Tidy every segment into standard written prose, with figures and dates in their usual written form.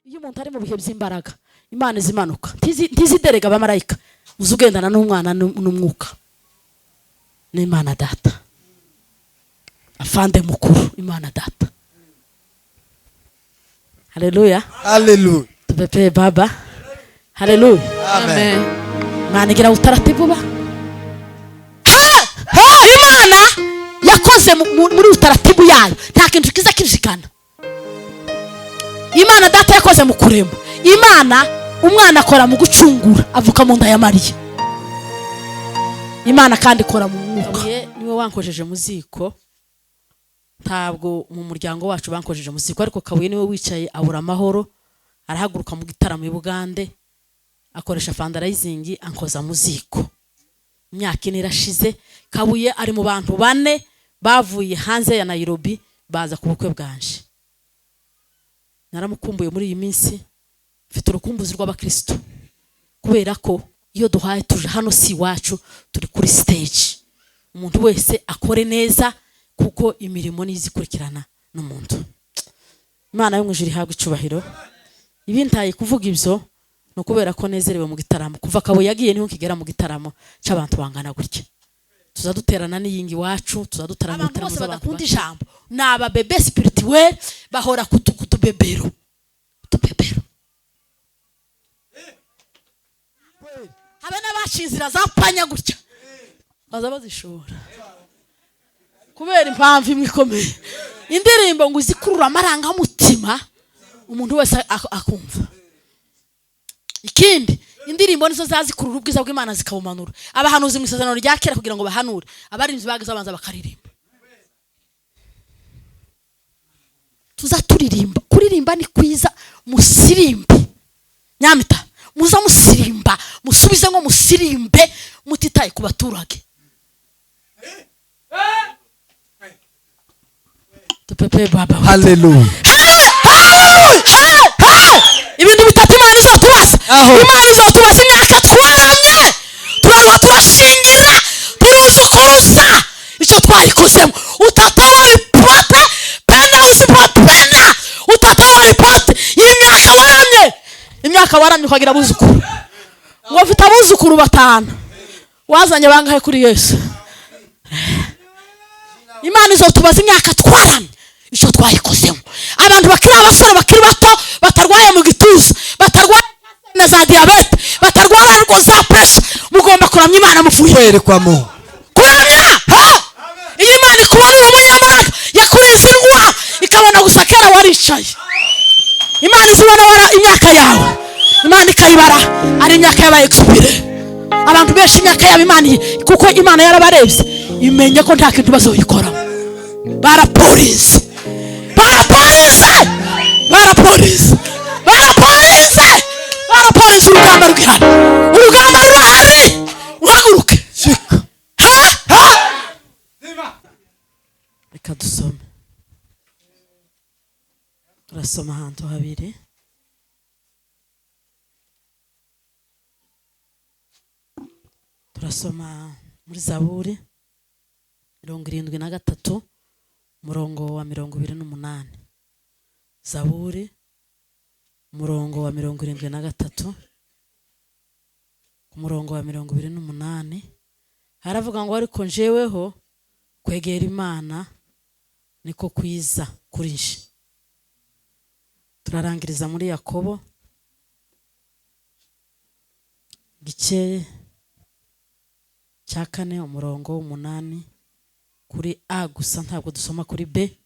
Iyo umuntu ari mu bihe by'imbaraga, Imana izimanuka ntiziderega abamarayika. Uza ugendana n'umwana n'umwuka n'Imana Data, afande mukuru, Imana Data. Haleluya! Haleluya. Tupepee Baba. Haleluya! Amen. Imana igira utaratibu ba. Imana yakoze muri utaratibu yayo, nta kintu kiza kijikana. Imana Data yakoze mu kurema, Imana Umwana akora mu gucungura, avuka mu nda ya Mariya. Imana kandi ikora mu mwuka. Niwe wankojeje mu ziko. Ntabwo mu muryango wacu bankojeje mu ziko, ariko Kabuye niwe wicaye abura amahoro, arahaguruka mu gitaramo i Bugande, akoresha fundraising, ankoza mu ziko. Imyaka 4 irashize. Kabuye ari mu bantu bane bavuye hanze ya Nairobi baza ku bukwe bwanje. Naramukumbuye muri iyi minsi, mfite urukumbuzi rw'abakristo, kubera ko iyo duhaye tuje hano si iwacu, turi kuri stage. Umuntu wese akore neza, kuko imirimo niyo izikurikirana n'umuntu. Imana yo mu ijuru ihabwa icubahiro. Ibintaye kuvuga ibyo ni ukubera ko nezerewe mu gitaramo. Kuva Kabuye yagiye niho kigera mu gitaramo cy'abantu bangana gutya. Tuza duterana n'iyingi iwacu, tuza duterana. Abantu bose badakunda ijambo ni ababebe spirituel, bahora kutubebero utubebero. Habe n'abaciye inzira zapanya gutya baza bazishobora, kubera impamvu imwe ikomeye: indirimbo ngo izikurura amarangamutima, umuntu wese akumva. Ikindi, indirimbo nizo zazikurura ubwiza bw'Imana zikabumanura. Abahanuzi mu isezerano rya kera, kugira ngo bahanure, abaririmbyi bageze babanza bakaririmba. Tuza turirimba. Kuririmba ni kwiza. Musirimbe nyamita, muza musirimba, musubize ngo musirimbe mutitaye ku baturage. Tupepe Baba. Haleluya. Ibintu bitatu Imana izotubaza. Aho. Imana izotubaza imyaka twaramye, turaza turashingira, turuzukuruza icyo twayikozemo. Utatoa ripoti pena, usipopenda utatoa ripoti y'imyaka waramye. Imyaka waramye ukagira abuzukuru, ngo ufite abuzukuru 5, wazanye bangahe kuri Yesu? Imana izotubaza imyaka twaramye, icyo twayikozemo. Abantu bakiri abasore, bakiri bato, batarwaye mu gituza, batarwaye na za diyabete, batarwara za pressure, mugomba kuramya Imana mufuye. Kwerekwa mu kuramya. Ha! Iyo Imana ikubonera umunyamahanga yakurinze indwara, ikabona gusa kera waricaye, Imana izibona wara imyaka yawe, Imana ikayibara ari imyaka y'aba expire. Abantu benshi imyaka yabo Imana kuko Imana yarabarebye imenya ko nta kintu bazoyikora. Barapolize, barapolize, barapolize, barapolize, barapolize. Urugamba rugihari, urugamba rurahari, uhaguruke. Shika. Ha ha, reka dusome. Turasoma ahantu habiri. Turasoma muri Zaburi 73, umurongo wa 28. Zaburi umurongo wa 73, ku murongo wa 28, haravuga ngo: ariko njeweho kwegera Imana niko kwiza kuri nje. Turarangiriza muri Yakobo gice cya 4, umurongo w'8 kuri A gusa, ntabwo dusoma kuri B.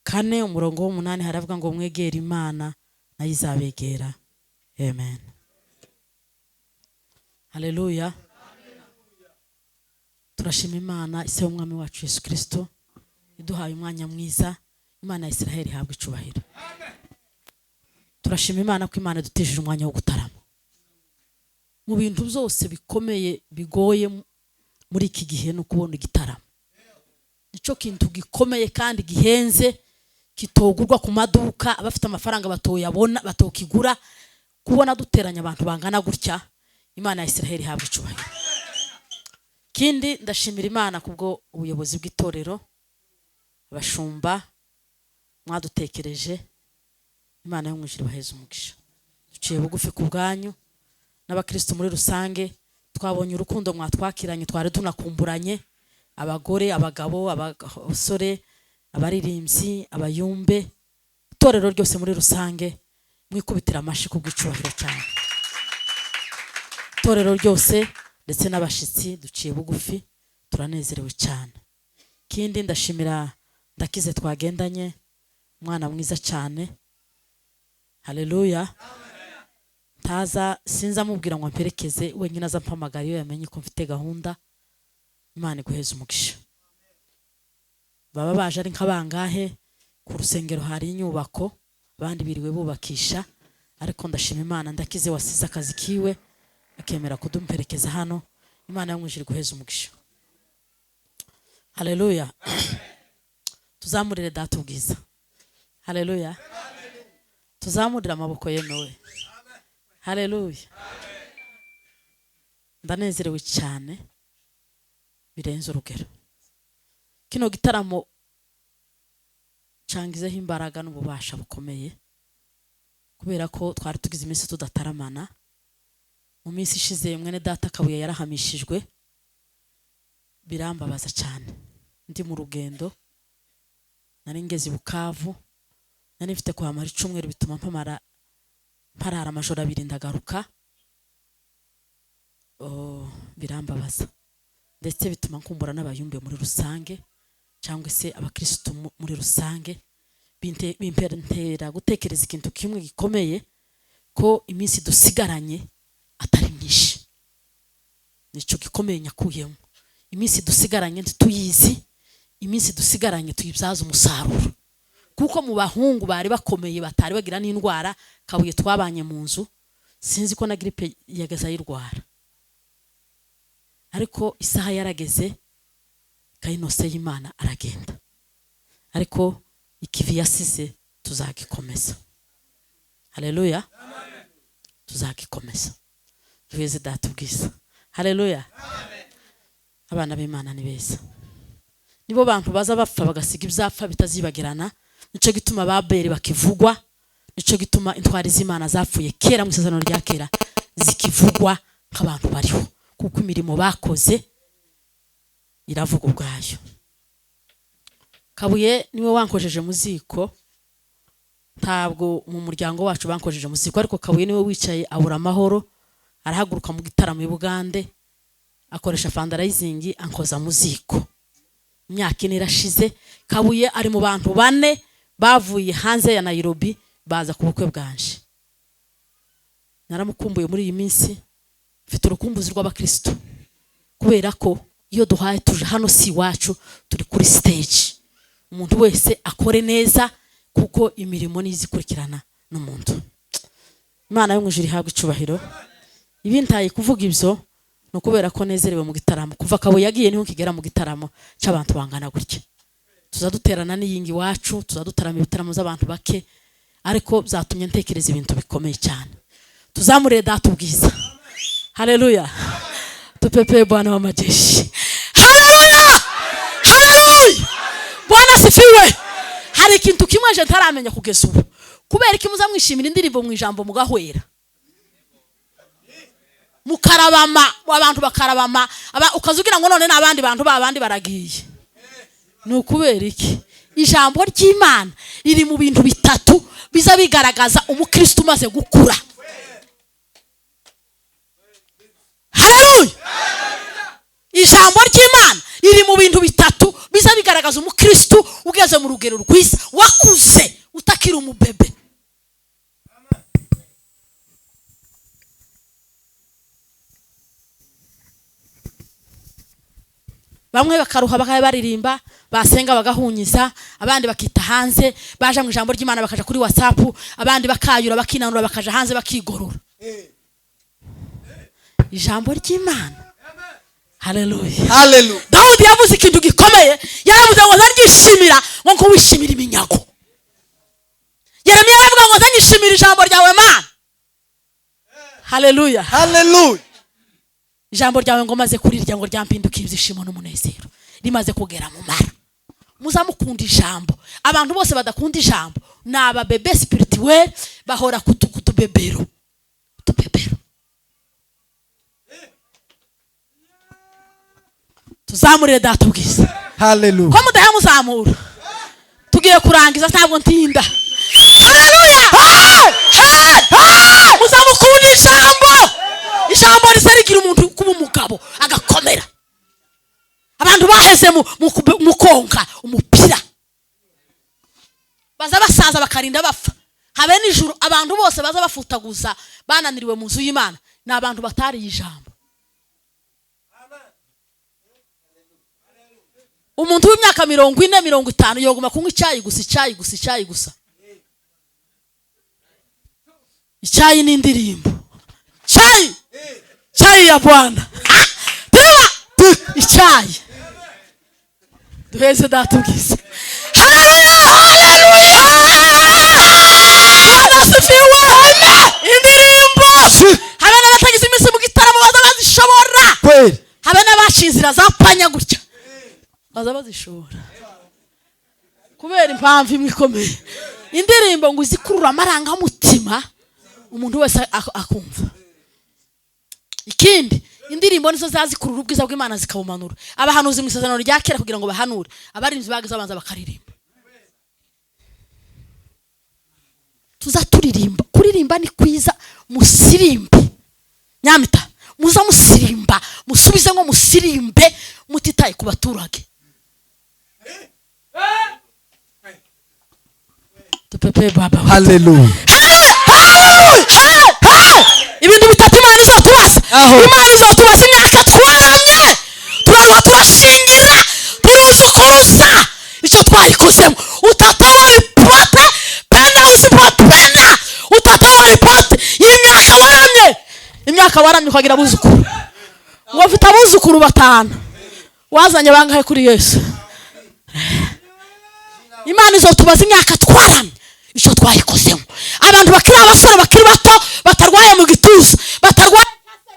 4 umurongo w'8 haravuga ngo: mwegere Imana nayo izabegera. Amen. Haleluya! Turashima Imana ise w'umwami wacu Yesu Kristo iduhaye umwanya mwiza. Imana ya Israheli ihabwa icubahiro. Turashima Imana ko Imana idutishije umwanya wo gutarama. Mu bintu byose bikomeye bigoye muri iki gihe no kubona igitaramo, nico kintu gikomeye kandi gihenze, kitogurwa ku maduka. Abafite amafaranga batoyabona, batokigura. Kubona duteranya abantu bangana gutya, Imana ya Israheli ihabwa icubahiro. Kindi, ndashimira Imana kubwo ubuyobozi bw'itorero, abashumba. Mwadutekereje, Imana yo mu ijuru ibaheze umugisha. Duciye bugufi ku bwanyu n'abakristo muri rusange. Twabonye urukundo mwatwakiranye, twari tunakumburanye, abagore, abagabo, abasore, abaririmbyi, abayumbe, itorero ryose muri rusange. Mwikubitira amashi ku bw'icubahiro cyane itorero ryose ndetse n'abashitsi. Duciye bugufi, turanezerewe cyane. Ikindi, ndashimira Ndakize twagendanye, umwana mwiza cyane. Haleluya! Ntaza sinza amubwira ngo amperekeze wenyine, aza ampamagara iyo yamenye ko mfite gahunda. Imana iguheze umugisha. Baba baje ari nka bangahe? Ku rusengero hari inyubako, abandi biriwe bubakisha, ariko ndashima Imana Ndakize wasize akazi kiwe akemera kudumperekeza hano. Imana yo mu ijuru iguheze umugisha. Haleluya! Tuzamurire Data ubwiza. Haleluya! Tuzamurire amaboko yemewe. Haleluya! Ndanezerewe cyane birenze urugero. Kino gitaramo cangizeho imbaraga n'ububasha bukomeye, kubera ko twari tugize iminsi tudataramana. Mu minsi ishize mwene data Kabuye yarahamishijwe, birambabaza cyane. Ndi mu rugendo, nari ngeze i Bukavu, nari mfite kuhamara icumweru, bituma mpamara mparara amajoro 2, ndagaruka. Oh, birambabaza ndetse bituma nkumbura n'abayumbe muri rusange cyangwa se abakristo muri rusange. Bimpera gutekereza ikintu kimwe gikomeye, ko iminsi dusigaranye atari myinshi. Nicyo gikomeye nyakuyemo. Iminsi dusigaranye ntituyizi, iminsi dusigaranye tuyibyaza umusaruro. Kuko mu bahungu bari bakomeye batari bagira n'indwara, Kabuye twabanye mu nzu, sinzi ko na grippe yageze ayirwara, ariko isaha yarageze kayinose y'Imana aragenda. Ariko ikivi yasize tuzagikomeza. Haleluya! Tuzagikomeza, duheze Data ubwiza. Haleluya! Abana b'Imana ni beza, nibo bantu baza bapfa bagasiga ibyapfa bitazibagirana. Nico gituma ba Abeli bakivugwa, nico gituma intwari z'Imana zapfuye kera mu isezerano rya kera zikivugwa nk'abantu bariho, kuko imirimo bakoze iravuga ubwayo. Kabuye niwe wankojeje mu ziko. Ntabwo mu muryango wacu bankojeje mu ziko, ariko Kabuye niwe wicaye abura amahoro, arahaguruka mu gitaramo i Bugande, akoresha fundraising, ankoza mu ziko. Imyaka 4 irashize. Kabuye ari mu bantu 4 bavuye hanze ya Nairobi baza ku bukwe bwanje. Naramukumbuye muri iyi minsi, mfite urukumbuzi rw'abakristo, kubera ko iyo duhaye tuje hano si iwacu, turi kuri stage. Umuntu wese akore neza, kuko imirimo nizikurikirana n'umuntu. Imana yo mu ijuru ihabwe icubahiro. Ibintaye kuvuga ibyo ni ukubera ko nezerewe mu gitaramo. Kuva Kabuye yagiye niho kigera mu gitaramo cy'abantu bangana gutya. Tuzaduterana n'iyingi iwacu, tuzadutarama ibitaramo z'abantu bake, ariko byatumye ntekereza ibintu bikomeye cyane. Tuzamurire Data ubwiza. Haleluya! Tupepee Bwana wa majeshi. Haleluya, haleluya! Bwana sifiwe. Hari ikintu kimwe je ntaramenya kugeza ubu: kubera iki muza mwishimira indirimbo mu ijambo mugahwera, mukarabama, abantu bakarabama, ukaza ugira ngo none n'abandi bantu babandi baragiye? Ni ukubera iki? Ijambo ry'Imana riri mu bintu bitatu biza bigaragaza umukristo umaze gukura. Haleluya! Ijambo ry'Imana riri mu bintu bitatu biza bigaragaza umukristo ugeze mu rugero rwiza, wakuze, utakiri umubebe. Bamwe bakaruha bakaba baririmba, basenga bagahunyiza, abandi bakita hanze, baja mu ijambo ry'Imana bakaja kuri WhatsApp, abandi bakayura bakinanura bakaja hanze bakigorora. Ijambo ry'Imana. Haleluya! Haleluya! Dawudi yavuze ikintu gikomeye, yaravuze ngo nzanyishimira ngo wishimira iminyago. Yeremiya yaravuga ngo nzanyishimira ijambo ryawe Mana. Haleluya! Haleluya! Ijambo ryawe ngo maze kurirya ngo ryampindukiye ibyishimo n'umunezero, rimaze kugera mu mara. Muzamukunda ijambo. Abantu bose badakunda ijambo ni ababebe spirituel, bahora kutubebero tubebero. Tuzamurire Data ubwiza. Hallelujah. Ko mudahe muzamura, tugiye kurangiza ntabwo ntinda. Haleluya. Muzamukunda ijambo. Ijambo rigira umuntu kuba umugabo agakomera. Abantu baheze mu konka umupira, baza basaza bakarinda bapfa. Habe nijoro abantu bose baza bafutaguza bananiriwe mu nzu y'Imana ni abantu batariye ijambo. Umuntu w'imyaka 40 50 yoguma kunywa icyayi gusa, icyayi gusa, icyayi gusa. Icyayi ni indirimbo. Chai, chai ya Bwana. Icyayi. Duheze Data ubwiza. Haleluya, haleluya. Bwana asifiwe. Indirimbo. Habe n'abatagize iminsi mu gitaramo baza bazishobora. Kweli. Habe n'abaciye inzira zapanya gutya baza bazishobora. Kubera impamvu imwe ikomeye. Indirimbo ngo izikurura amarangamutima umuntu wese akumva. Ikindi, indirimbo nizo zazikurura ubwiza bw'Imana zikabumanura. Abahanuzi mu isezerano rya kera kugira ngo bahanure, abarinzi bageze abanza bakaririmba. Tuzaturirimba. Kuririmba ni kwiza, musirimbe. Nyamita, muza musirimba, musubize ngo musirimbe mutitaye ku baturage. Tupepe baba. Hallelujah. Ibintu bitatu Imana izotubaza. Imana izotubaza imyaka twaramye, turaruha, turashingira, turuzukuruza icyo twayikozemo. Utatoa ripote penda usipopenda, utatoa ripote y'imyaka waramye. Imyaka waramye ukagira abuzukuru, ngo ufite abuzukuru 5, wazanye bangahe kuri Yesu? Imana izotubaza imyaka twaramye icyo twayikozemo. Abantu bakiri abasore bakiri bato batarwaye mu gituza, batarwaye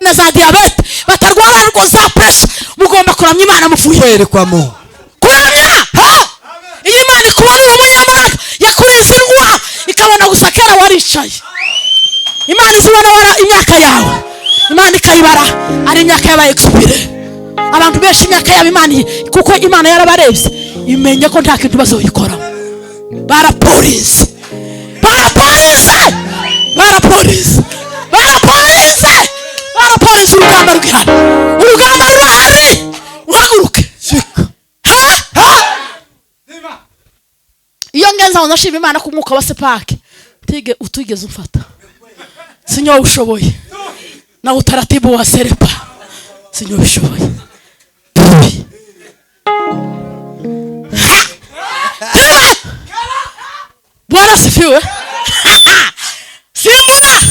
na za diabete, batarwara za pressure, mugomba kuramya Imana muvuye kwerekwamo. Kuramya. Iyo Imana ikubonera umunyamahanga yakurize indwara ikabona gusa kera waricaye. Imana izibona wara imyaka yawe, Imana ikayibara ari imyaka y'aba expire. Abantu benshi imyaka yabo Imana, kuko Imana yarabarebye imenye ko nta kintu bazoyikora. Barapolize, barapolize, barapolize, barapolize, barapolize. Urugamba rugihari, urugamba rurahari, uhaguruke. Iyo ngenza ngo ndashima Imana ku mwuka wa sepake tige utigeze umfata, sinyo ushoboye na utaratibu wa serepa, sinyo bishoboye. Bwana asifiwe. Simbura.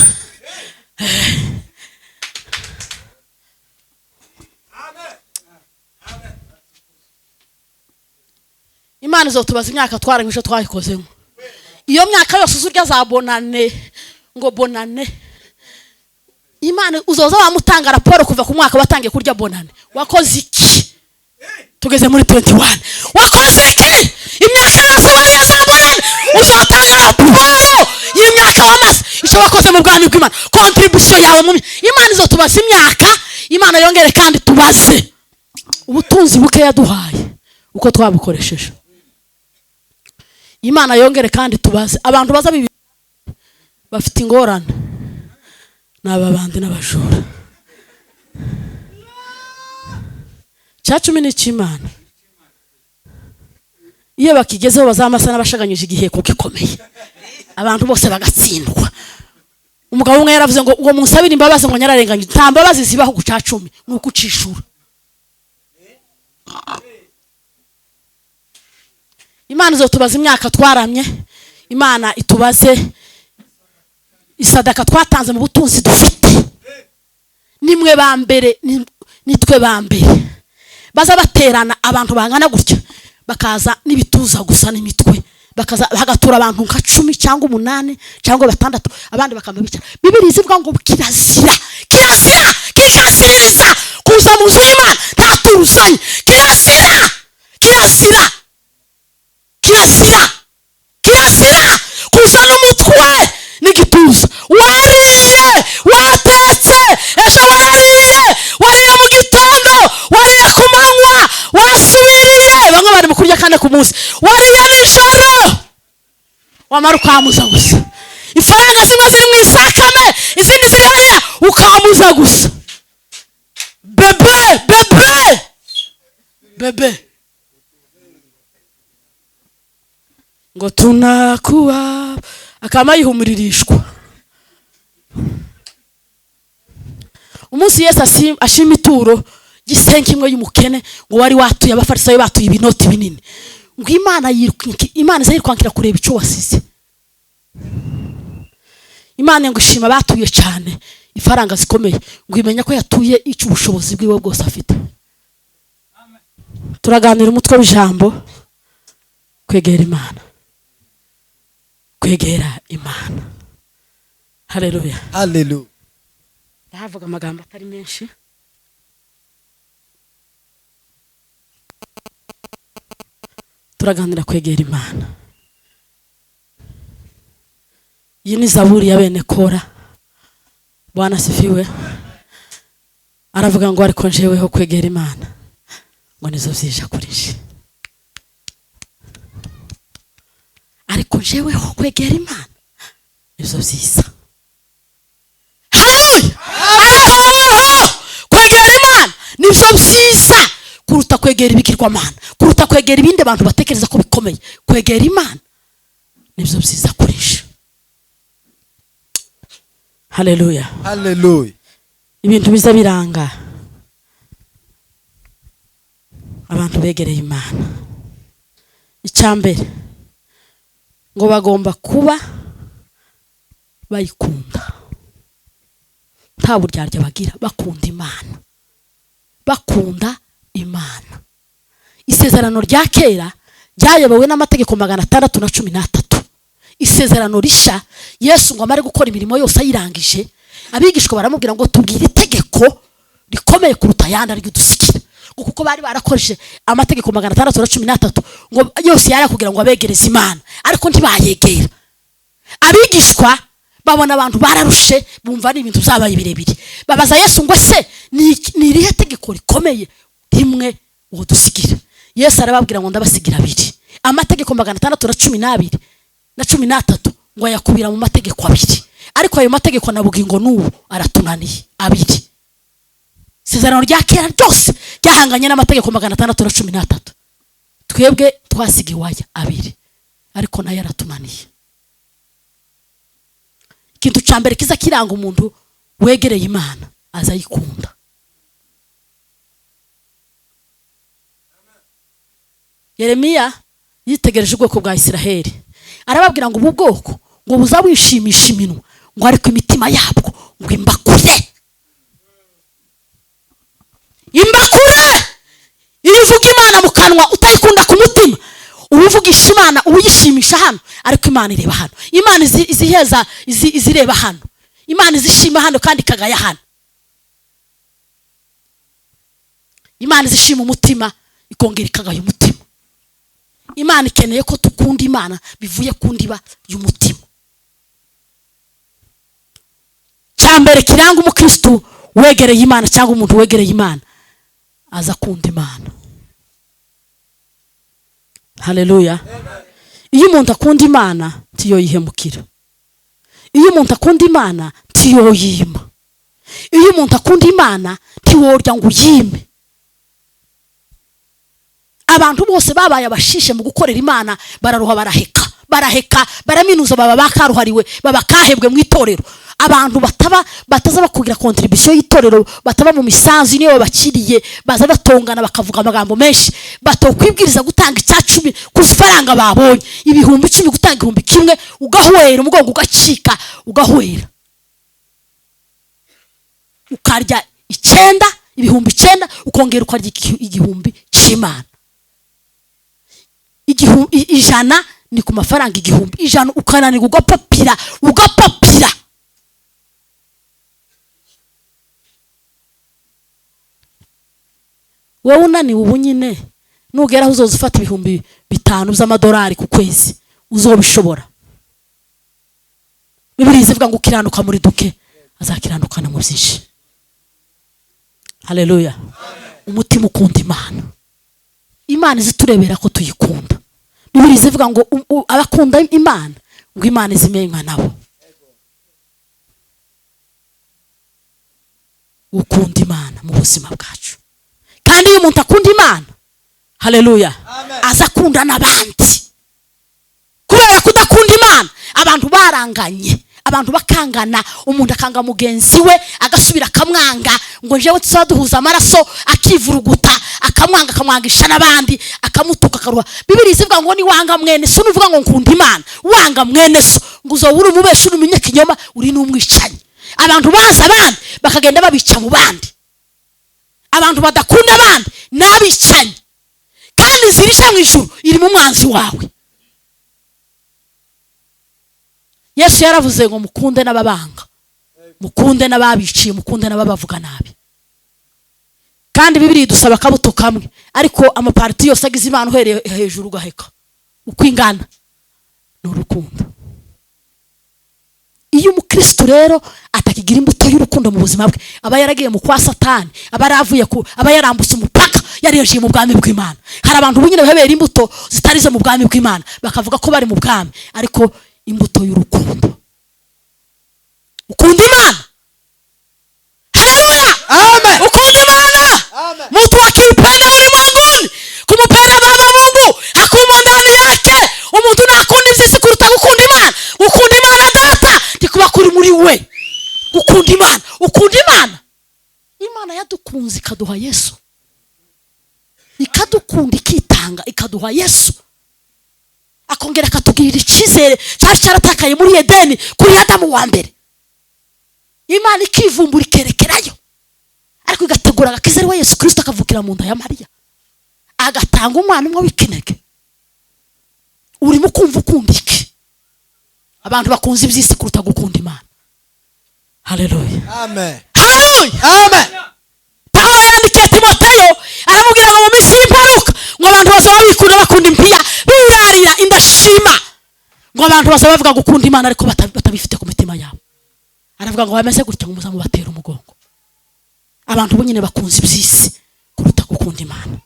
Imana izotubaza imyaka twaramye icyo twayikozemo. Iyo myaka yose uzurya za bonane ngo bonane, Imana uzoza wamutanga raporo kuva ku mwaka watangiye kurya bonane. Wakoze iki? Tugeze muri 21. Wakoze iki? Imyaka yose wariye za bonane, uzatanga raporo y'imyaka wamaze icyo wakoze mu bwami bw'Imana, contribution yawe mu Imana izotubaza imyaka. Imana yongere kandi tubaze ubutunzi buke yaduhaye uko twabukoresheje. Imana yongere kandi tubaze abantu baza bafite ingorane n'ababandi n'abajura. Cya 10 ni cy'Imana. Iyo bakigezeho bazamasa n'abashaganyije igiheko gikomeye, abantu bose bagatsindwa. Umugabo umwe yaravuze ngo uwo munsabira imbabazi ngo nyararenganye. Nta mbabazi zibaho ku cya 10, nuko ucishura. Imana izotubaza imyaka twaramye. Imana itubaze isadaka twatanze mu butunzi dufite. Nimwe ba mbere, nitwe ba mbere baza baterana abantu bangana gutya, bakaza n'ibituza gusa n'imitwe, bakaza hagatura abantu nka 10 cyangwa 8 cyangwa 6, abandi bakamba bicara. Bibiliya ivuga ngo kirazira, kirazira, kikaziririza kuza mu nzu y'Imana nta turuzanye. Kirazira, kirazira. Kirazira, kirazira kuzana umutwe n'igituza. Wariye, watetse ejo, warariye, wariye mu gitondo, wariye ku manywa, wasubiriye, bamwe bari mu kurya kane ku munsi, wariye nijoro, wamara ukamuza gusa. Ifaranga zimwe ziri mu isakame, izindi ziri hariya, ukamuza gusa. Bebe, bebe, bebe, ngo tunakuba akama yihumuririshwa. Umunsi Yesu ashima ituro gisenke imwe y'umukene ngo wari watuye, abafarisayo batuye ibinoti binini, ngo Imana yiruka, Imana iza yirwankira kureba icyo wasize. Imana ngo ishima batuye cyane ifaranga zikomeye, ngo imenya ko yatuye icyo ubushobozi bwiwe bwose afite. Turaganira umutwe w'ijambo kwegera Imana, kwegera Imana. Haleluya, haleluya. Ndahavuga amagambo atari menshi. Turaganira kwegera Imana. Iyi ni zaburi ya bene Kora. Bwana sifiwe. Aravuga ngo ariko njeweho kwegera Imana ngo nizo zija kuri nje. Ariko njeweho kwegera Imana nizo byiza. Haleluya! Ariko kwegera Imana nizo byiza kuruta kwegera ibigirwamana, kuruta kwegera ibindi abantu batekereza ko bikomeye. Kwegera Imana nibyo byiza kurisha. Haleluya, haleluya. Ibintu biza biranga abantu begereye Imana. Icyambere ngo bagomba kuba bayikunda, nta buryarya bagira, bakunda Imana, bakunda Imana. Isezerano rya kera ryayobowe n'amategeko 613. Isezerano risha, Yesu ngo amare gukora imirimo yose ayirangije, abigishwa baramubwira ngo tubwire itegeko rikomeye kuruta ayandi ari dusikira, kuko bari barakoresheje amategeko 613 ngo yose yari kugira ngo abegereze Imana, ariko ntibayegera. Abigishwa babona abantu bararushe, bumva ari ibintu byabaye birebire, babaza Yesu ngo se ni irihe tegeko rikomeye rimwe uwo dusigira? Yesu arababwira ngo ndabasigira abiri. Amategeko 612 na 13 ngo ayakubira mu mategeko abiri, ariko ayo mategeko na bugingo n'ubu aratunaniye abiri. Isezerano rya kera ryose ryahanganye n'amategeko 613, twebwe twasigiwe aya abiri, ariko nayo aratunaniye. Ikintu cya mbere kiza kiranga umuntu wegereye Imana, azayikunda. Yeremiya yitegereje ubwoko bwa Isiraheli, arababwira ngo ubu bwoko ngo buza wishimisha iminwa, ngo ariko imitima yabwo ngo imbakure, imbakure. Iyo uvuga Imana mu kanwa utayikunda ku mutima, ubivugisha Imana uyishimisha hano, ariko Imana ireba hano. Imana iziheza izireba hano. Imana izishima hano kandi ikagaya hano. Imana izishima umutima ikongera ikagaya umutima. Imana ikeneye ko tukunda Imana bivuye ku ndiba y'umutima. Cyambere kiranga umukristo wegereye Imana cyangwa umuntu wegereye Imana, aza kunda Imana. Haleluya. Iyo umuntu akunda Imana tiyoyihemukira. Iyo umuntu akunda Imana tiyoyima. Iyo umuntu akunda Imana tiworya ngo uyime. Abantu bose babaye abashishe mu gukorera Imana bararuha, baraheka, baraheka, baraminuza, baba bakaruhariwe, baba kahebwe mu itorero. Abantu bataba bataza bakugira contribution y'itorero, bataba mu misanzu niyo babakiriye, baza batongana bakavuga amagambo menshi, batokwibwiriza gutanga 10 ku faranga babonye, 10,000 gutanga 1,000, ugahwera umugongo ugacika, ugahwera ukarya 9, 9,000, ukongera ukarya 1,000 cy'Imana. 100 ni ku mafaranga 1,000, 100 ukananirwa ugapapira, ugapapira. Wowe unaniwe ubu nyine Nugera aho uzoza ufata 5000 by'amadolari ku kwezi, uzobishobora? Bibiliya ivuga ngo ukiranuka muri duke azakiranukana mu byinshi. Haleluya. Umutima ukunda Imana, Imana iziturebera ko tuyikunda. Bibiliya ivuga ngo abakunda Imana ngo Imana izimenywa nabo. Ukunda Imana mu buzima bwacu. Kandi iyo umuntu akunda Imana, haleluya, aza akunda n'abandi. Kubera kudakunda Imana, abantu baranganye, abantu bakangana, umuntu akanga mugenzi we agasubira akamwanga, ngo jewe tuzaduhuza amaraso, akivuruguta akamwanga, akamwangisha n'abandi, akamutuka akaruha. Bibiliya ivuga ngo ni wanga mwene so, nuvuga ngo nkunda Imana, wanga mwene so, ngo uzobura umubesha, urumenye kinyoma, uri n'umwicanyi. Abantu baza abandi bakagenda babica mu bandi. Abantu badakunda abandi n'abicanyi. Kandi zirisha mu ijuru iri mu mwanzi wawe. Yesu yaravuze ngo mukunde n'ababanga, mukunde n'ababiciye, mukunde n'ababavuga nabi. Kandi Bibiliya idusaba akabuto kamwe, ariko amaparti yose agize Imana uhereye hejuru ugaheka uko ingana ni urukundo. Iyo umukristo rero atakigira imbuto y'urukundo mu buzima bwe, aba yaragiye mu kwa Satani, aba yaravuye ku, aba yarambutse umupaka, yarinjiye mu bwami bw'Imana. Hari abantu nyine bahebera imbuto zitari zo mu bwami bw'Imana, bakavuga ko bari mu bwami, ariko imbuto y'urukundo. Ukunda Imana. Haleluya. Amen. Ukunda Imana. Amen. Mtu akiupenda ulimwenguni, kumupenda Baba Mungu hakumo ndani yake. Umuntu nakunda ivyisi kuruta gukunda Imana. Gukunda Imana data ndikuba kuri muri we. Gukunda Imana, ukunda Imana. Imana yadukunze ikaduha Yesu. Ikadukunda ikitanga ikaduha Yesu. Akongera akatugirira icyizere cyari cyaratakaye muri Edeni kuri Adamu wa mbere. Imana ikivumbura ikerekerayo, ariko igategura agakiza ari we Yesu Kristo, akavukira mu nda ya Mariya, agatanga umwana umwe w'ikinege. Urimo kumva ukunda iki? Abantu bakunze iby'isi kuruta gukunda Imana. Haleluya. Amen. Haleluya. Amen. Pawulo yandikiye Timoteyo aramubwira ngo mu minsi y'imperuka ngo abantu bazaba bikunda, bakunda impiya, birarira indashima, ngo abantu bazaba bavuga gukunda Imana ariko batabifite ku mitima yabo. Aravuga ngo bameze gutya ngo muzamubatera umugongo. Abantu bo nyine bakunze iby'isi kuruta gukunda Imana.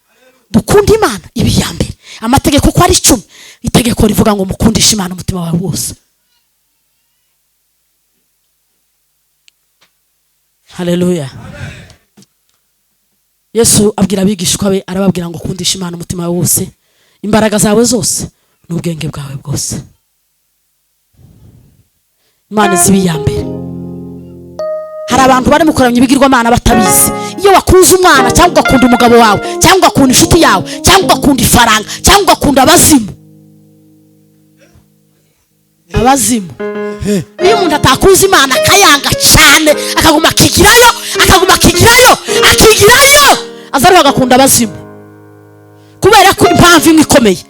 Dukunda Imana ibi ya mbere. Amategeko uko ari 10, itegeko rivuga ngo mukundishe Imana umutima wawe wose. Haleluya. Yesu abwira abigishwa be arababwira ngo kundisha Imana umutima wawe wose, imbaraga zawe zose n'ubwenge bwawe bwose. Imana izibi ya mbere. Hari abantu bari mu kuramya ibigirwamana batabizi. Iyo wakunze umwana cyangwa ugakunda umugabo wawe cyangwa ugakunda inshuti yawe cyangwa ugakunda ifaranga cyangwa ugakunda abazimu, abazimu. Iyo umuntu atakunze Imana akayanga cyane, akaguma akigirayo, akaguma akigirayo, akigirayo, azaruha agakunda abazimu. Kubera ko impamvu imwe ikomeye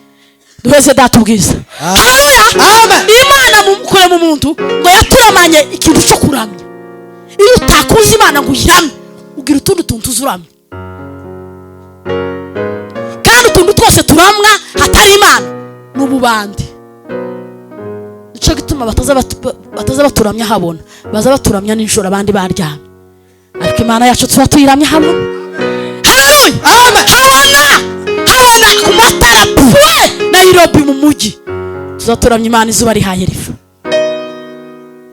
duheze data ubwiza. Haleluya. Amen. Imana mukure mu muntu ngo yaturamanye ikintu cyo kuramya. Iyo utakunze Imana ngo uyiramye, ugira utundi tuntu tuzuramye. Kandi utuntu twose turamwa hatari Imana n'ububandi. Nico gituma bataza baturamya habona, baza baturamya nijoro abandi baryamye. Ariko Imana yacu tuba tuyiramya habona. Haleluya. Amen. Habona, habona ku matara pwe Nairobi mu mujyi. Tuzaturamya Imana izuba rihaye riva.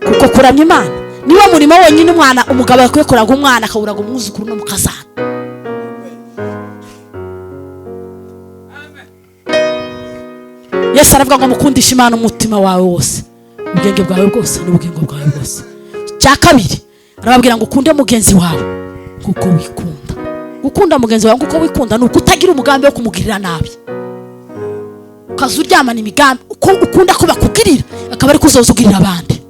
Kuko kuramya Imana niwo murimo wonyine umwana umugabo akwiye kuraga umwana akawuraga umwuzukuru no mukazana. Yesu aravuga ngo mukundishe Imana umutima wawe wose, ubwenge bwawe bwose n'ubugingo bwawe bwose. Cya kabiri arababwira ngo ukunde mugenzi wawe kuko wikunda. Gukunda mugenzi wawe kuko wikunda ni ukutagira umugambi wo kumugirira nabi. Ukaza uryamana imigambi uko ukunda ko bakugirira akaba ari kuzoza ugirira abandi.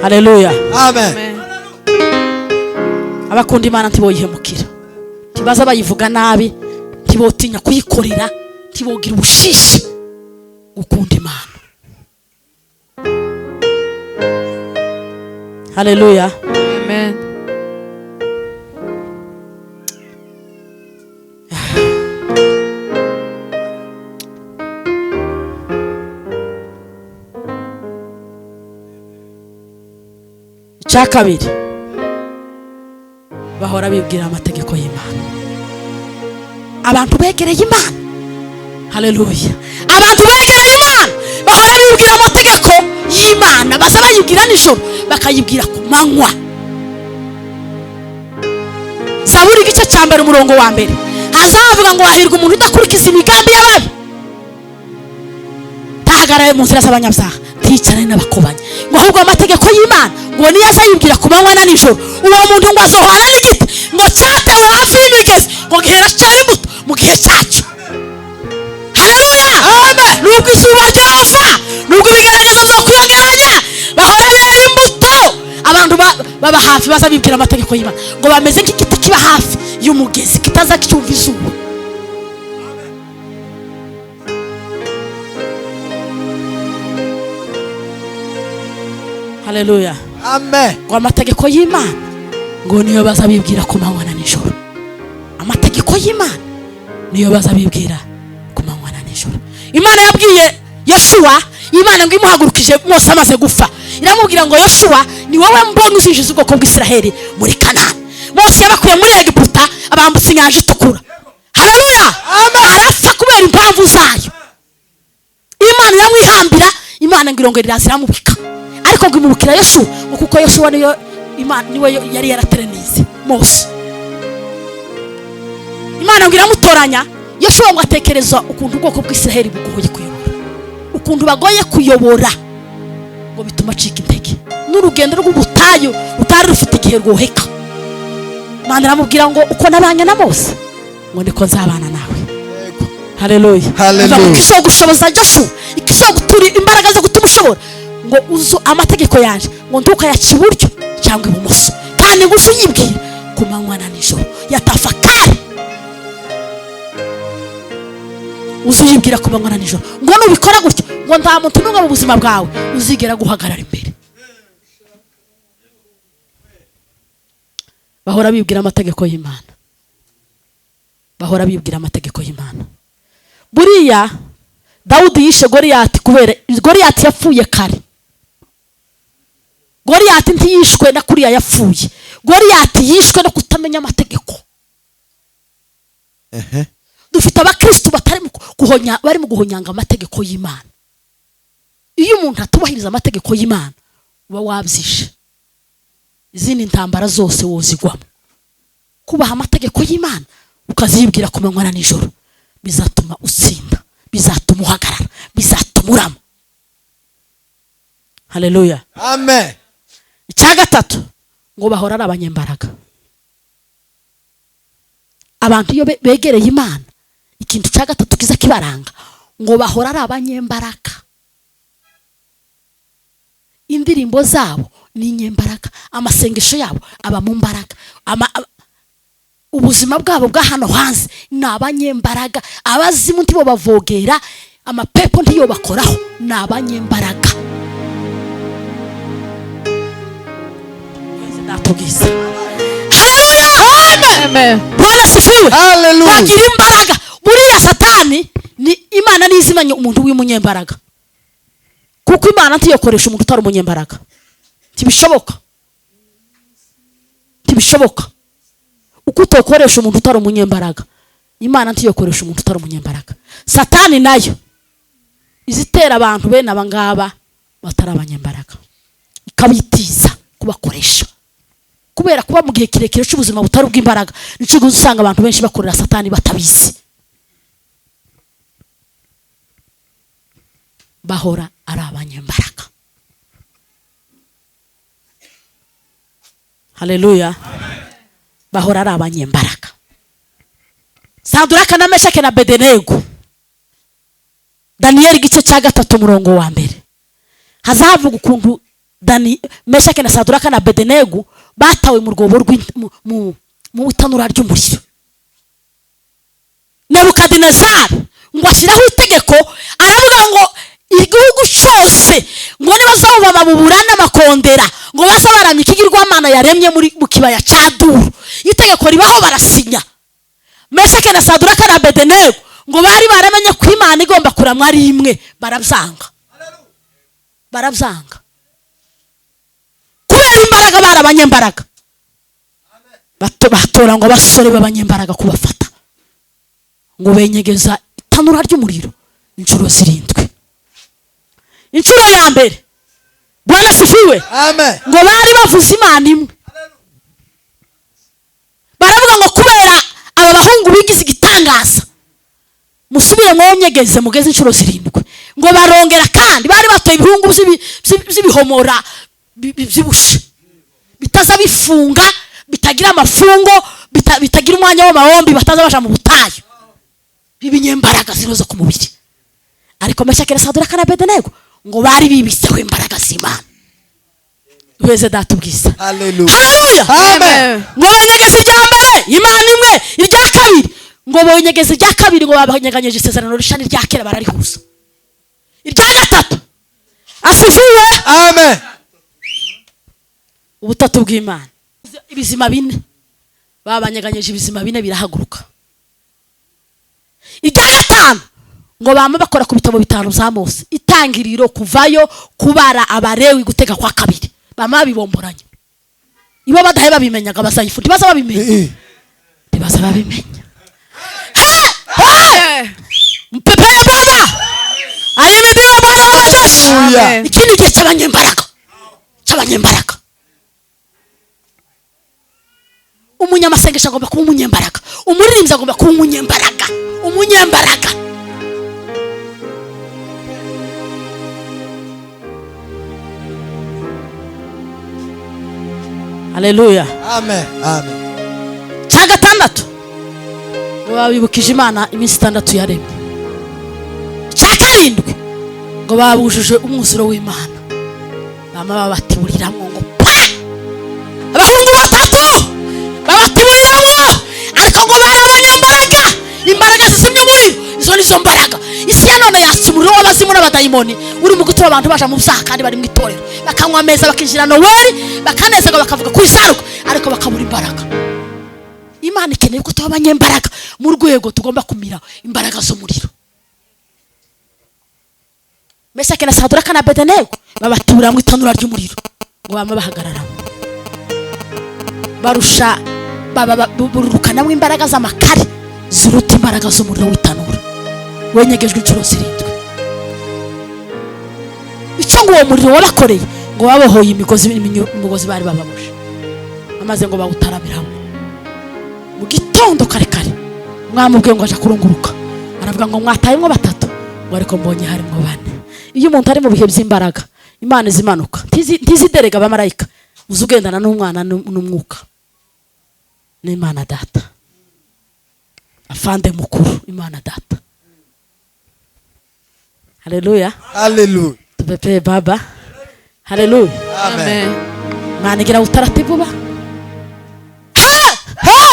Haleluya. Amen. Abakunda Imana ntiboyihemukira, ntibaza bayivuga nabi, ntibotinya kuyikorera, ntibogira ubushishi gukunda Imana. Haleluya. Amen. Cya kabiri, bahora bibwira amategeko y'Imana. Abantu begereye Imana, haleluya, abantu begereye Imana bahora bibwira amategeko y'Imana. Baza bayibwira nijoro, bakayibwira ku manywa. Zaburi igice cya 1 umurongo wa 1 hazavuga ngo hahirwa umuntu udakurikiza imigambi y'ababi, tahagaraye mu nzira z'abanyabyaha, ntiyicarane n'abakobanyi, ngo ahubwo amategeko y'Imana ngo niyo azayibwira ku manywa na nijoro. Uwo muntu ngo azohana n'igiti ngo cyatewe hafi y'imigezi, ngo gihera cyera imbuto mu gihe cyacyo. Haleluya, amen. Nubwo izuba ryava, nubwo ibigaragaza byo kwiyongeranya, bahora bera imbuto. Abantu baba hafi baza bibwira amategeko y'Imana, ngo bameze nk'igiti kiba hafi y'umugezi kitaza cyumva izuba. Haleluya, amen. Ngo amategeko y'Imana ngo niyo baza bibwira ku manywa na nijoro. Amategeko y'Imana niyo baza bibwira ku manywa na nijoro. Imana yabwiye Yoshuwa, Imana ngo imuhagurukije Mose amaze gupfa, iramubwira ngo Yoshuwa ni wowe mbonye uzinjiza ubwoko bw'Isiraheli muri Kanani. Mose yabakuye muri Egiputa abambutsa inyanja itukura. Haleluya, amen. Arapfa kubera impamvu zayo. Imana iramwihambira, Imana ngo irongera iraza iramubika, ariko ngo imubukira Yoshuwa, ngo kuko Yoshuwa niyo Imana niwe yari yarateranize Mose. Imana ngo iramutoranya Yoshuwa ngo atekereza ukuntu ubwoko bw'Isiraheli bugoye kuyobora, ukuntu bagoye kuyobora, ngo bituma acika intege. N'urugendo rw'ubutayu rutari rufite igihe rwoheka. Imana iramubwira ngo uko nabanye na Mose ngo niko nzabana nawe. Haleluya. Haleluya. Ikizogushoboza Yoshuwa, ikizogutura imbaraga zo gutuma ushobora, ngo uzo amategeko yanje ngo ntukayaca iburyo cyangwa ibumoso, kandi ngo uzuyibwire ku manywa na nijoro. Yatafakari uzuyibwira ku manywa na nijoro, ngo nubikora gutyo ngo nta muntu n'umwe mu buzima bwawe uzigera guhagarara imbere. Bahora bibwira amategeko y'Imana, bahora bibwira amategeko y'Imana. Buriya Dawudi yishe Goliyati kubera Goliyati yapfuye kare. Goliyati ntiyishwe na kuriya yapfuye. Goliyati yishwe no kutamenya amategeko. Dufite abakristo batari guhonya, bari mu guhonyanga amategeko y'Imana. Iyo umuntu atubahiriza amategeko y'Imana uba wabyishe. Izindi ntambara zose wozigwamo. Kubaha amategeko y'Imana ukazibwira ku manywa na nijoro bizatuma utsinda, bizatuma uhagarara, bizatuma urama. Haleluya, amen. Icya gatatu, ngo bahora ari abanyembaraga. Abantu iyo begereye Imana, ikintu cya gatatu kiza kibaranga, ngo bahora ari abanyembaraga. Indirimbo zabo ni inyembaraga, amasengesho yabo aba mu mbaraga, ubuzima bwabo bwa hano hanze ni abanyembaraga. Abazimu ntibo bavogera, amapepo ntiyo bakoraho, ni abanyembaraga. Natubwiza. Haleluya, amen. Bwana sifiwe. Haleluya. Bagira imbaraga. Buriya Satani ni Imana nizimanye umuntu w'umunyembaraga, kuko Imana ntiyokoresha umuntu utari umunyembaraga. Ntibishoboka, ntibishoboka. Uko utokoresha umuntu utari umunyembaraga, Imana ntiyokoresha umuntu utari umunyembaraga. Satani nayo izitera abantu bene aba ngaba batari abanyembaraga, ikabitiza kubakoresha. Kubera kuba mu gihe kirekire cy'ubuzima butari ubw'imbaraga, nico usanga abantu benshi bakorera Satani batabizi. Bahora ari abanyembaraga. Haleluya, bahora ari abanyembaraga. Saduraka na Meshake na Abedenego. Daniel igice cya 3 umurongo wa 1 hazavuga ukuntu Meshake na Saduraka na Abedenego batawe mu rwobo mu itanura ry'umuriro. Nebukadinezari ngo ashyiraho itegeko, aravuga ngo igihugu cyose ngo nibazaho babubura n'amakondera, ngo baza baramya ikigirwamana yaremye muri mu kibaya cya Duru. Itegeko ribaho barasinya. Meshake na Saduraka na Abedenego ngo bari baramenye ko Imana igomba kuramwa ari imwe, barabyanga. Barabyanga kubera imbaraga. imbaraga, bari abanyembaraga. Batora ngo abasore b'abanyembaraga kubafata, ngo benyegeza itanura ry'umuriro inshuro 7. Inshuro ya mbere, Bwana asifiwe. Amen. Ngo bari bavuze Imana imwe, baravuga ngo kubera aba bahungu bigize igitangaza, musubire mwonyegeze mugeze inshuro 7. Ngo barongera kandi bari batoye ibihungu by'ibihomora byibushe, bitaza bifunga, bitagira amafungo, bitagira umwanya w'amahombi, bataza baja mu butayu, b'ibinyembaraga zino zo ku mubiri. Ariko Meshaki na Sadiraka na Abedenego ngo bari bibitseho imbaraga z'Imana. Duheze Data ubwiza. Hallelujah. Haleluya. Amen. Ngo benyegeze irya mbere Imana imwe, irya kabiri ngo bonyegeze, irya kabiri ngo babanyeganyeje isezerano risha n'irya kera bararihuza. Irya gatatu, asifiwe. Amen. Ubutatu bw'Imana, ibizima bine babanyeganyeje, ibizima bine birahaguruka. Irya gatanu ngo bama bakora ku bitabo 5 za Mose, Itangiriro, Kuvayo, Kubara, Abarewi, Gutega kwa Kabiri, bama babibomboranye. Ibo badahe babimenyaga bazayifu, ntibaza babimenya, ntibaza babimenya. Mpepeye Baba, ahimidiwe Bwana w'amajeshi. Hallelujah. Iki ni igihe cy'abanyembaraga, cy'abanyembaraga. Umunyamasengesho agomba kuba umunyembaraga, umuririmbyi agomba kuba umunyembaraga, umunyembaraga. Haleluya. Amen. Amen. Cya gatandatu ngo babibukije Imana iminsi 6 yaremye. Cya karindwi ngo babujuje umwuzuro w'Imana, bama babatiburiramwo ngo pa, abahungu 3 babatiburiramwo, ariko ngo bari abanyambaraga, imbaraga zizimya umuriro. Izo nizo mbaraga isi ya none yatsa umuriro w'abazimu n'abadayimoni uri mu gutuma abantu baja mu byaha kandi bari mu itorero, bakanywa ameza, bakinjira Noweli, bakanezerwa, bakavuga ku isaruka, ariko bakabura imbaraga. Imana ikeneye ko tuba abanyembaraga mu rwego tugomba kumira imbaraga z'umuriro. Meshaki na Sadiraka na Abedenego babatura mu itanura ry'umuriro, ngo bama bahagararamo, barusha bururukanamo imbaraga z'amakare ziruta imbaraga z'umuriro w'itanura wenyegejwe inshuro 7. Icyo ngo uwo muriro wabakoreye, ngo babohoye imigozi bari bababoshe, amaze ngo bawutaramiramo. Mu gitondo kare kare mwamubwiye ngo aja kurunguruka, aravuga ngo mwatayemwo 3, ngo ariko mbonye harimwo 4. Iyo umuntu ari mu bihe by'imbaraga, Imana izimanuka, ntiziderega abamarayika, uzugendana n'umwana n'umwuka n'Imana Data, afande mukuru Imana Data. Haleluya. Haleluya. Tupepeye Baba. Haleluya. Amen. Imana igira utaratibu ba.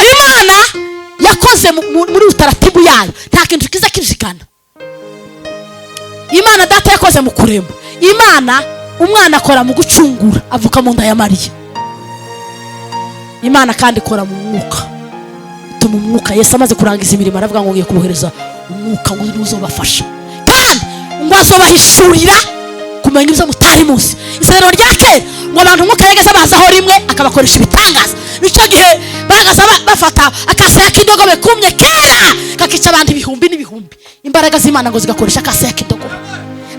Imana yakoze muri utaratibu yayo, nta kintu kiza kijikana. Imana Data yakoze mu kurema. Imana umwana akora mu gucungura, avuka mu nda ya Mariya. Imana kandi ikora mu mwuka, ituma umwuka. Yesu amaze kurangiza imirimo aravuga ngo ngiye kubohereza umwuka ngo uzobafasha, kandi ngo azobahishurira kumenya ibyo mutari muzi. Isezerano rya kera ngo abantu umwuka yageze bazaho rimwe akabakoresha ibitangaza. Nicyo gihe bagaza bafata akasaya k'indogobe kumye kera kakica abantu ibihumbi n'ibihumbi, imbaraga z'Imana ngo zigakoresha akasaya k'indogobe.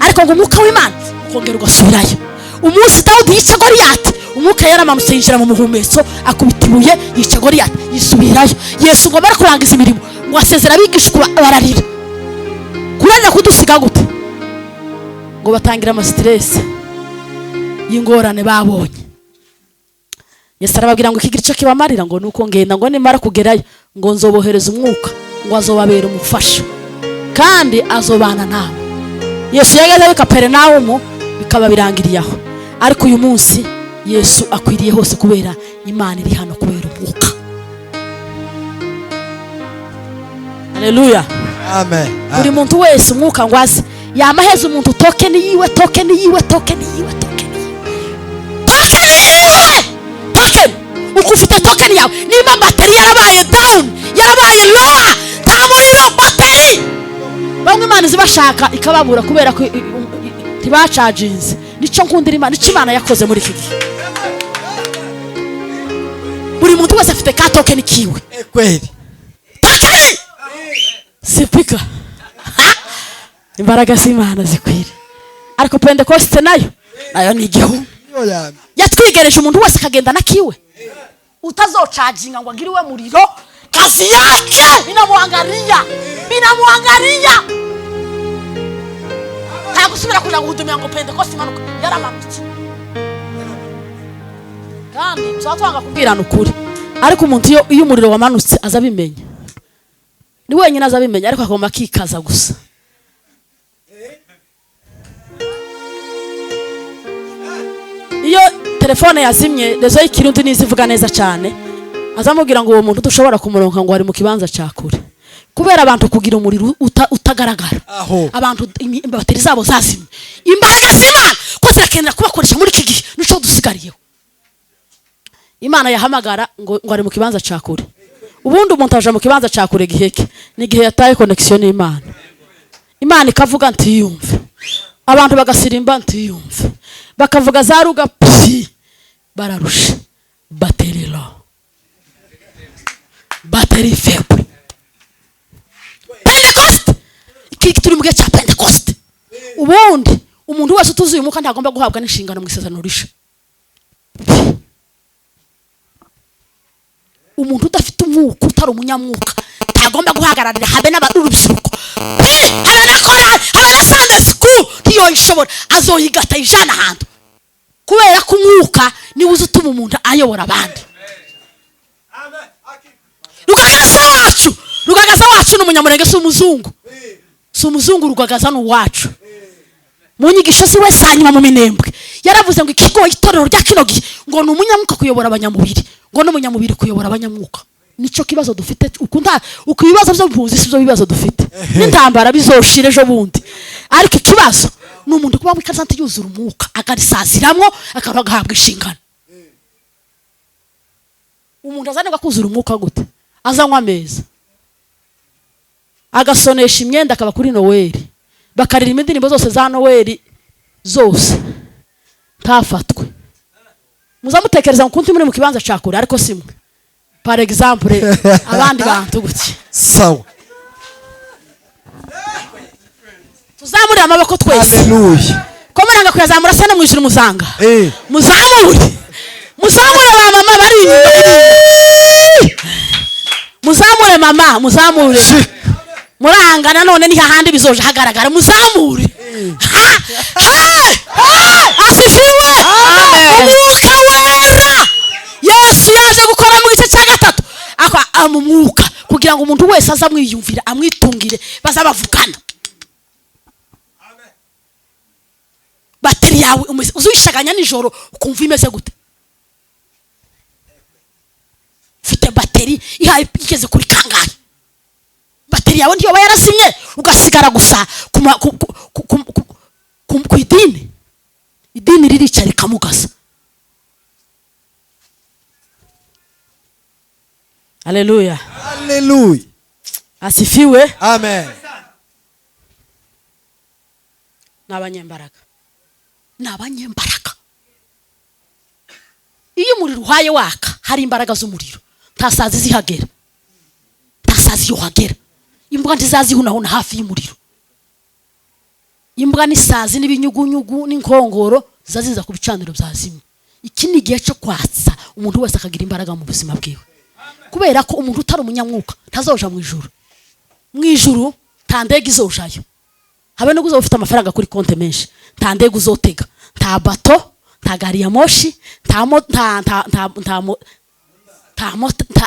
Ariko ngo umwuka w'Imana ukongera ugasubirayo. Umunsi Dawudi yica Goliyati, umwuka yaramanutse yinjira mu muhumetso, akubita ibuye yica Goliyati, yisubirayo. Yesu ngo amare kurangiza imirimo ngo asezera abigishwa bararira. Kurarira kudusiga gute? Ngo batangira ama stress y'ingorane babonye. Yesu arababwira ngo ikigira icyo kibamarira, ngo nuko ngenda, ngo nimara kugerayo ngo nzobohereza umwuka, ngo azobabera umufasha kandi azobana nabo. Yesu yageze i Kaperinawumu bikaba birangiriye aho. Ariko uyu munsi Yesu akwiriye hose kubera Imana iri hano kubera umwuka. Haleluya. Amen. Buri muntu wese umwuka ngo aze yamaheza umuntu token yiwe, token yiwe, token yiwe, token yiwe, token yiwe, token. Uko ufite token yawe, niba bateri yarabaye down, yarabaye lower, nta muriro bateri. Bamwe Imana izibashaka ikababura kubera ko ntibacaginze. Nico nkundira Imana, nico Imana yakoze muri iki gihe. Buri muntu wese afite ka token kiwe. Kweli. Token sipika. Imbaraga z'Imana zikwire. Ariko Pentecoste nayo ni igihumbi. Niyo yami. Yatwigereje umuntu wese akagenda na kiwe. Utazocaginga ngo agire iwe muriro, kazi yake inamuangalia, inamuangalia. Nta gusubira kuja guhudumira ngo Pentecoste imanuka, yaramanutse. Kandi tuzatwanga kubwirana ukuri, ariko umuntu iyo umuriro wamanutse azabimenya, ni wenyine azabimenya, ariko akagomba akikaza gusa. Iyo telefone yazimye, rezo y'ikirundi nizivuga neza cyane, azamubwira ngo uwo muntu dushobora kumuronka ngo ari mu kibanza cya kure, kubera abantu kugira umuriro utagaragara. Abantu bateri zabo zazimye. Imbaraga z'Imana ko zirakenera kubakoresha muri iki gihe, nico dusigariyeho. Imana yahamagara ngo ari mu kibanza cya kure. Ubundi umuntu aje mu kibanza cya kure giheke ni igihe yataye connection n'Imana. Imana ikavuga ntiyumve, abantu bagasirimba ntiyumve, bakavuga za ruga psi, bararusha bateri low, bateri faible. Pentecost, iki turi mu gihe cya Pentecost. Ubundi umuntu wese utuzuye umwuka ntagomba guhabwa n'inshingano mu isezerano risha. Umuntu udafite umwuka, utari umunyamwuka, ntagomba guhagararira habe n'urubyiruko, habe na korali, habe na Sunday school, ntiyoyishobora, azoyigata ijana ahantu. Kubera ko umwuka niwe uza utuma umuntu ayobora abandi. Rugagaza wacu ni umunyamurenge, si umuzungu, si umuzungu. Rugagaza ni uwacu. Mu nyigisho ziwe za nyuma mu Minembwe yaravuze ngo ikigo itorero rya kino gihe ngo ni umunyamwuka kuyobora abanyamubiri, ngo n'umunyamubiri kuyobora abanyamwuka. Nico kibazo dufite. Ukunda uko ibibazo byo mpunzi si byo bibazo dufite, n'intambara bizoshira ejo bundi, ariko ikibazo ni umuntu kuba mu kanisa yuzura umwuka akarisaziramwo akaba agahabwa inshingano. Umuntu azanirwa kuzura umwuka gute? Azanywa ameza, agasonesha imyenda, akaba kuri Noel, bakaririmba indirimbo zose za Noel zose, ntafatwe. Muzamutekereza ngo kunti muri mu kibanza cya kure, ariko simwe. Par exemple abandi bantu gutya. Sawa. Tuzamure amaboko twese. Haleluya. Ko muranga kuyazamura se no mu ijuru muzanga. Muzamure. Muzamure ba mama bari inyuma. Muzamure mama, muzamure. Muranga nanone ni hahandi bizoje hagaragara, muzamure. Asifiwe. Umwuka wera. Yesu yaje gukora mu gice cya gatatu. Akwa amumwuka kugira ngo umuntu wese azamwiyumvira, amwitungire, bazabavugana. Bateri yawe uzuyishaganya nijoro ukumva imeze gute? Ufite bateri ihaye igeze kuri kangahe? Bateri yawe ntiyoba yarazimye ugasigara gusa ku idini. Idini ririca rikamugaza. Haleluya. Haleluya. Asifiwe. Amen. N'abanyembaraga. N'abanyembaraga. Iyo umuriro uhaye waka hari imbaraga z'umuriro, ntasazi zihagera, ntasazi yohagera. Imbwa ntizazihunahuna hafi y'umuriro. Imbwa n'isazi n'ibinyugunyugu n'inkongoro zaziza ku bicaniro byazimye. Iki ni igihe cyo kwatsa umuntu wese akagira imbaraga mu buzima bwiwe, kubera ko umuntu utari umunyamwuka ntazoja mu ijuru. Mu ijuru nta ndege izojayo, habe no uzaba ufite amafaranga kuri konte menshi, nta ndege uzotega, nta bato, nta gari ya moshi, nta nta nta nta nta nta nta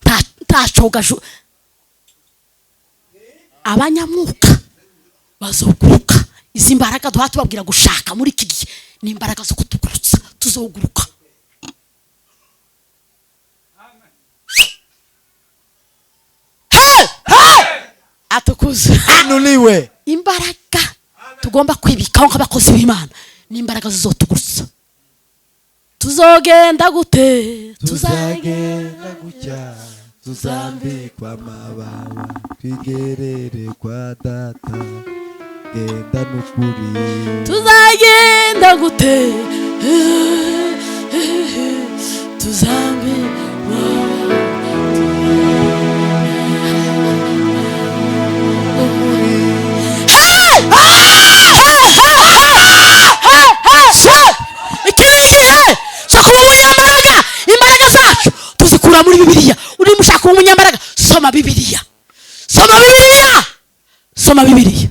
nta nta cogaju. Abanyamwuka bazoguruka. Izi mbaraga duha tubabwira gushaka muri iki gihe ni imbaraga zo kutugurutsa, tuzoguruka. Atukuze. Inuliwe. Imbaraga tugomba kwibikaho nk'abakozi b'Imana ni imbaraga zizotugurutsa. Tuzogenda gute? Tuzagenda gutya, tuzambikwa amababa, twigerere kwa data, genda n'ukuri. Tuzagenda gute? Tuzambikwa. Iki ni igihe cyo kuba umunyambaraga. Imbaraga zacu tuzikura muri Bibiliya. Urimo ushaka kuba umunyambaraga, soma Bibiliya, soma Bibiliya, soma Bibiliya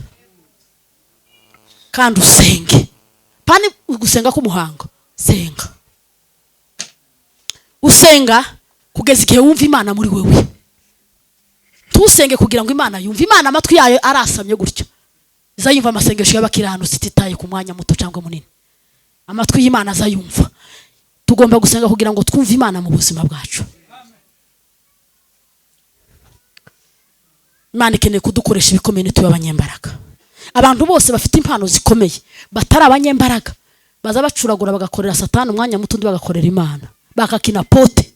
kandi usenge. Pani gusenga k'umuhango, senga, usenga kugeza igihe wumva Imana muri wewe. Ntusenge kugira ngo Imana yumve. Imana amatwi yayo arasamye gutyo, izayumva amasengesho y'abakiranutsi ititaye ku mwanya muto cyangwa munini. Amatwi y'Imana azayumva. Tugomba gusenga kugira ngo twumve Imana mu buzima bwacu. Imana ikeneye kudukoresha ibikomeye ntitube abanyembaraga. Abantu bose bafite impano zikomeye batari abanyembaraga baza bacuragura, bagakorera Satani umwanya muto, undi bagakorera Imana, bakakina pote.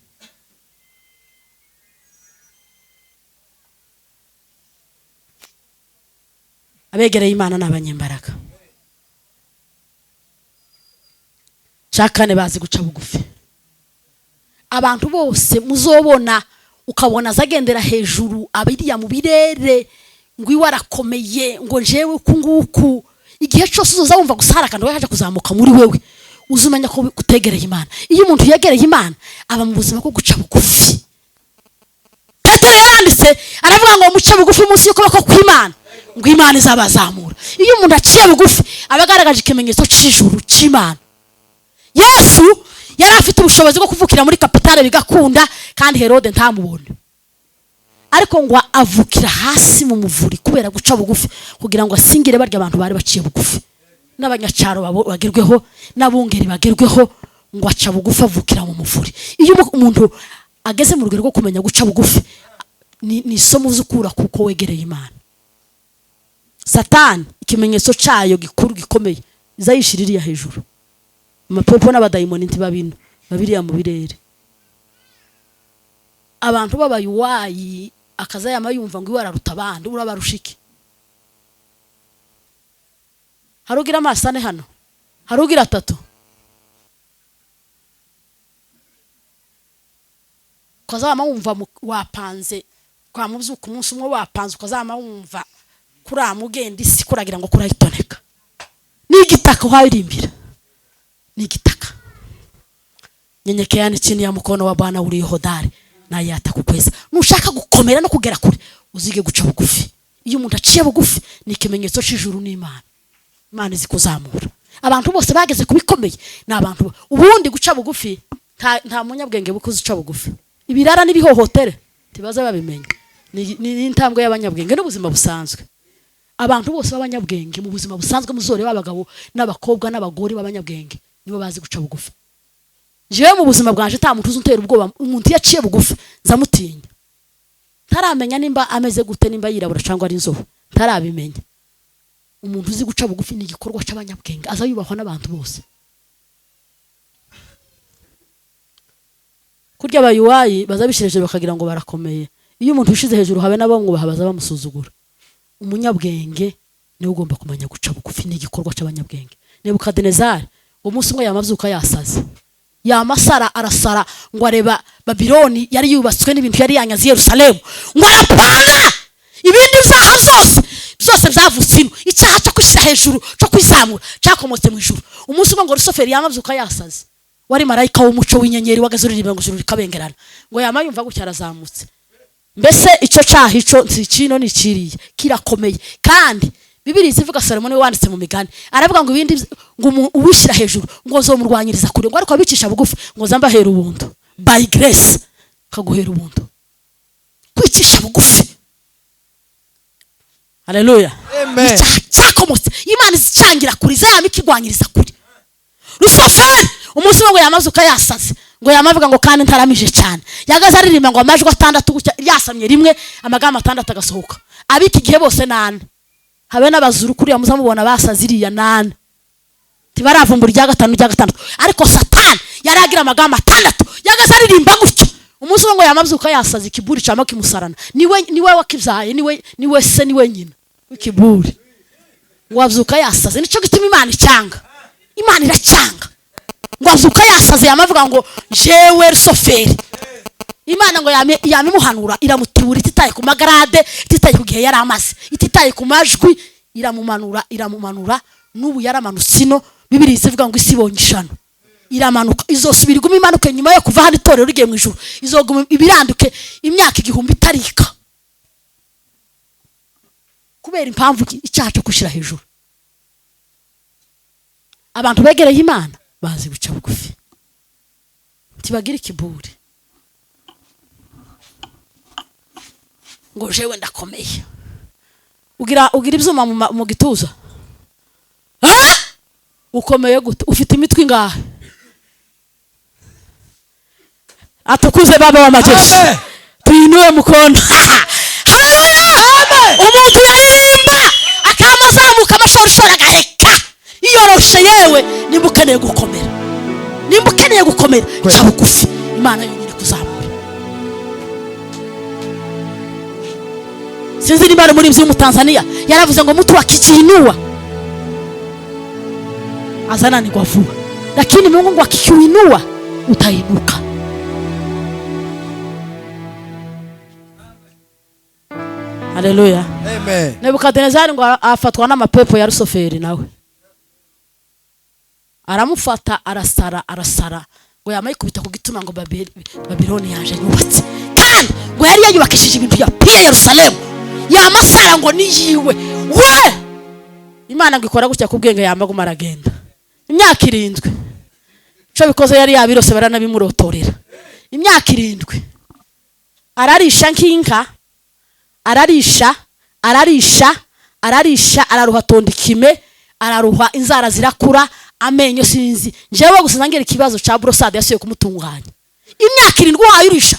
Abegereye Imana ni abanyembaraga. Cya kane, bazi guca bugufi. Abantu bose muzobona, ukabona azagendera hejuru abiriya mu birere, ngo iwe arakomeye, ngo njewe uku nguku, igihe cyose uzoza wumva gusa hari akantu kaje kuzamuka muri wewe, uze umenya ko utegereye Imana. Iyo umuntu yegereye Imana aba mu buzima bwo guca bugufi. Petero yaranditse aravuga ngo muce bugufi munsi y'ukuboko kw'Imana, ngo Imana izabazamura. Iyo umuntu aciye bugufi aba agaragaje ikimenyetso cy'ijuru, cy'Imana. Yesu yari afite ubushobozi bwo kuvukira muri kapitale bigakunda, kandi Herode ntamubone, ariko ngo avukira hasi mu muvuri kubera guca bugufi, kugira ngo asingire barya abantu bari baciye bugufi, n'abanyacaro bagerweho, n'abungeri bagerweho. Ngo aca bugufi, avukira mu muvuri. Iyo umuntu ageze mu rugero rwo kumenya guca bugufi, ni isomo uzukura kuko wegereye Imana. Satani ikimenyetso cyayo gikuru gikomeye, izayishira iriya hejuru. Amapopo n'abadayimoni ntibabino babiriya mu birere. Abantu b'abayuwayi akazayama yumva ngo iwe araruta abandi. Urabarusha iki? Hari ugira amaso ane hano? Hari ugira atatu? Ukazama wumva wapanze kwa mubyuka umunsi umwe wapanze, ukazama wumva kuriya ugenda isi kuragira ngo kurayitoneka. Ni igitaka uharimbira, ni igitaka. Nyenyekeani chini ya mkono wa Bwana ulio hodari, naye atakukweza. Nushaka gukomera no kugera kure, uzige guca bugufi. Iyo umuntu aciye bugufi ni ikimenyetso cy'ijuru n'Imana. Imana izi kuzamura abantu bose bageze kubikomeye. Ni abantu ubundi guca bugufi, nta munyabwenge bukuze uca bugufi. Ibirara n'ibihohotere tibaza babimenya. Ni intambwe y'abanyabwenge n'ubuzima busanzwe. Abantu bose b'abanyabwenge mu buzima busanzwe, muzore b'abagabo n'abakobwa n'abagore b'abanyabwenge, nibo bazi guca bugufi. Jewe mu buzima bwanje nta muntu uzuntera ubwoba. Umuntu yaciye bugufi nzamutinya, ntaramenya nimba ameze gute, nimba yirabura cyangwa ari inzobe, ntarabimenya. Umuntu uzi guca bugufi ni igikorwa cy'abanyabwenge, aza yubahwa n'abantu bose. Kurya abayuwayi baza bishyira hejuru bakagira ngo barakomeye. Iyo umuntu wishize hejuru habe n'abamwubaha baza bamusuzugura. Umunyabwenge niwe ugomba kumenya guca bugufi, ni igikorwa cy'abanyabwenge. Nebukadinezari umunsi umwe yamabyuka yasaze, yamasara arasara, ngo areba Babiloni yari yubatswe n'ibintu yari yanyaze i Yerusalemu, ngo arapanga ibindi byaha byose byose byavutse ino. Icyaha cyo kwishyira hejuru, cyo kwizamura, cyakomotse mu ijuru. Umunsi umwe ngo Rusuferi yamabyuka yasaze, wari marayika w'umuco w'inyenyeri wagaze uririmba ngo ijuru rikabengerana, ngo yama yumva gutya arazamutse. Mbese icyo cyaha ico si kino ni kiriya kirakomeye. Kandi Bibiliya izivuga, Salomo niwe wanditse mu migani, aravuga ngo ibindi ngo uwishyira hejuru ngo nzomurwanyiriza kure, ngo ariko abicisha bugufi ngo zambahera ubuntu. By grace kaguhera ubuntu, kwicisha bugufi. Haleluya. Amen. Icyaha cyakomotse Imana izicangira kure, izayama ikigwanyiriza kure. Rusuferi umunsi umwe ngo yamazuka yasaze, ngo yamavuga ngo kandi ntaramije cyane, yagaze aririmba ngo amajwi atandatu gutya, yasamye rimwe amagambo atandatu agasohoka. Abiki gihe bose nane habe n'abazuru kuriya muzamubona basaze iriya nane, ntibaravumbura irya gatanu irya gatandatu. Ariko Satani yari agira amagambo atandatu, yagaze aririmba gutyo. Umunsi umwe ngo yamazuka yasaze, ikiburi cyama kimusarana. Niwe wakibyaye, niwe se, niwe nyina w'ikiburi. Ngo abyuka yasaze. Nicyo gituma Imana icyanga. Imana iracyanga. Ngo azuka yasaze, yamavuga ngo jewe Rusoferi. Imana ngo yame yamimuhanura, iramutibura, ititaye ku magarade, ititaye ku gihe yari amaze, ititaye ku majwi, iramumanura, iramumanura. N'ubu yaramanutse ino. Bibiri zivuga ngo isi ibonye ishano iramanuka, izosubira iguma imanuke nyuma yo kuva hano itorero rigiye mu ijuru, izoguma ibiranduke imyaka 1000 itarika. Kubera impamvu ki? Icyaha cyo gushyira hejuru. Abantu begereye Imana bazi guca bugufi, ntibagira ikiburi ngo jewe ndakomeye. Ugira ibyuma mu gituza. Ah! Ukomeye gute? Ufite imitwe ingahe? Atukuze Baba w'amajeshi. Amen. Tuinue mkono. Haleluya! Umuntu yaririmba akamazamuka amashorishori agaheka yiyoroshe. Yewe, nimba ukeneye gukomera, nimba ukeneye gukomera, ca bugufi, Imana yonyine kuzamura. Sinzi niba ari muri mzi w'Umutanzania yaravuze ngo mtu akijiinua azananirwa vuba, lakini Mungu ngo akikuinua utainuka. Haleluya. Amen. Nebukadinezari ngo afatwa n'amapepo ya Rusoferi, nawe aramufata, arasara, arasara, ngo yamayikubita ku gituma ngo Babiloni yaje yubatse, kandi ngo yari yayubakishije ibintu ya piye Yerusalemu, yamasara ngo ni yiwe we. Imana ngo ikora gutya ku bwenge, yamaguma aragenda imyaka 7. Ico bikoze yari yabirose, baranabimurotorera. Imyaka 7 ararisha nk'inka, ararisha, ararisha, ararisha, araruha, atonda ikime, araruha, inzara zirakura, amenyo sinzi. Njyewe gusa nangera ikibazo ca brosade yasuye kumutunganya. Imyaka 7 wayurisha,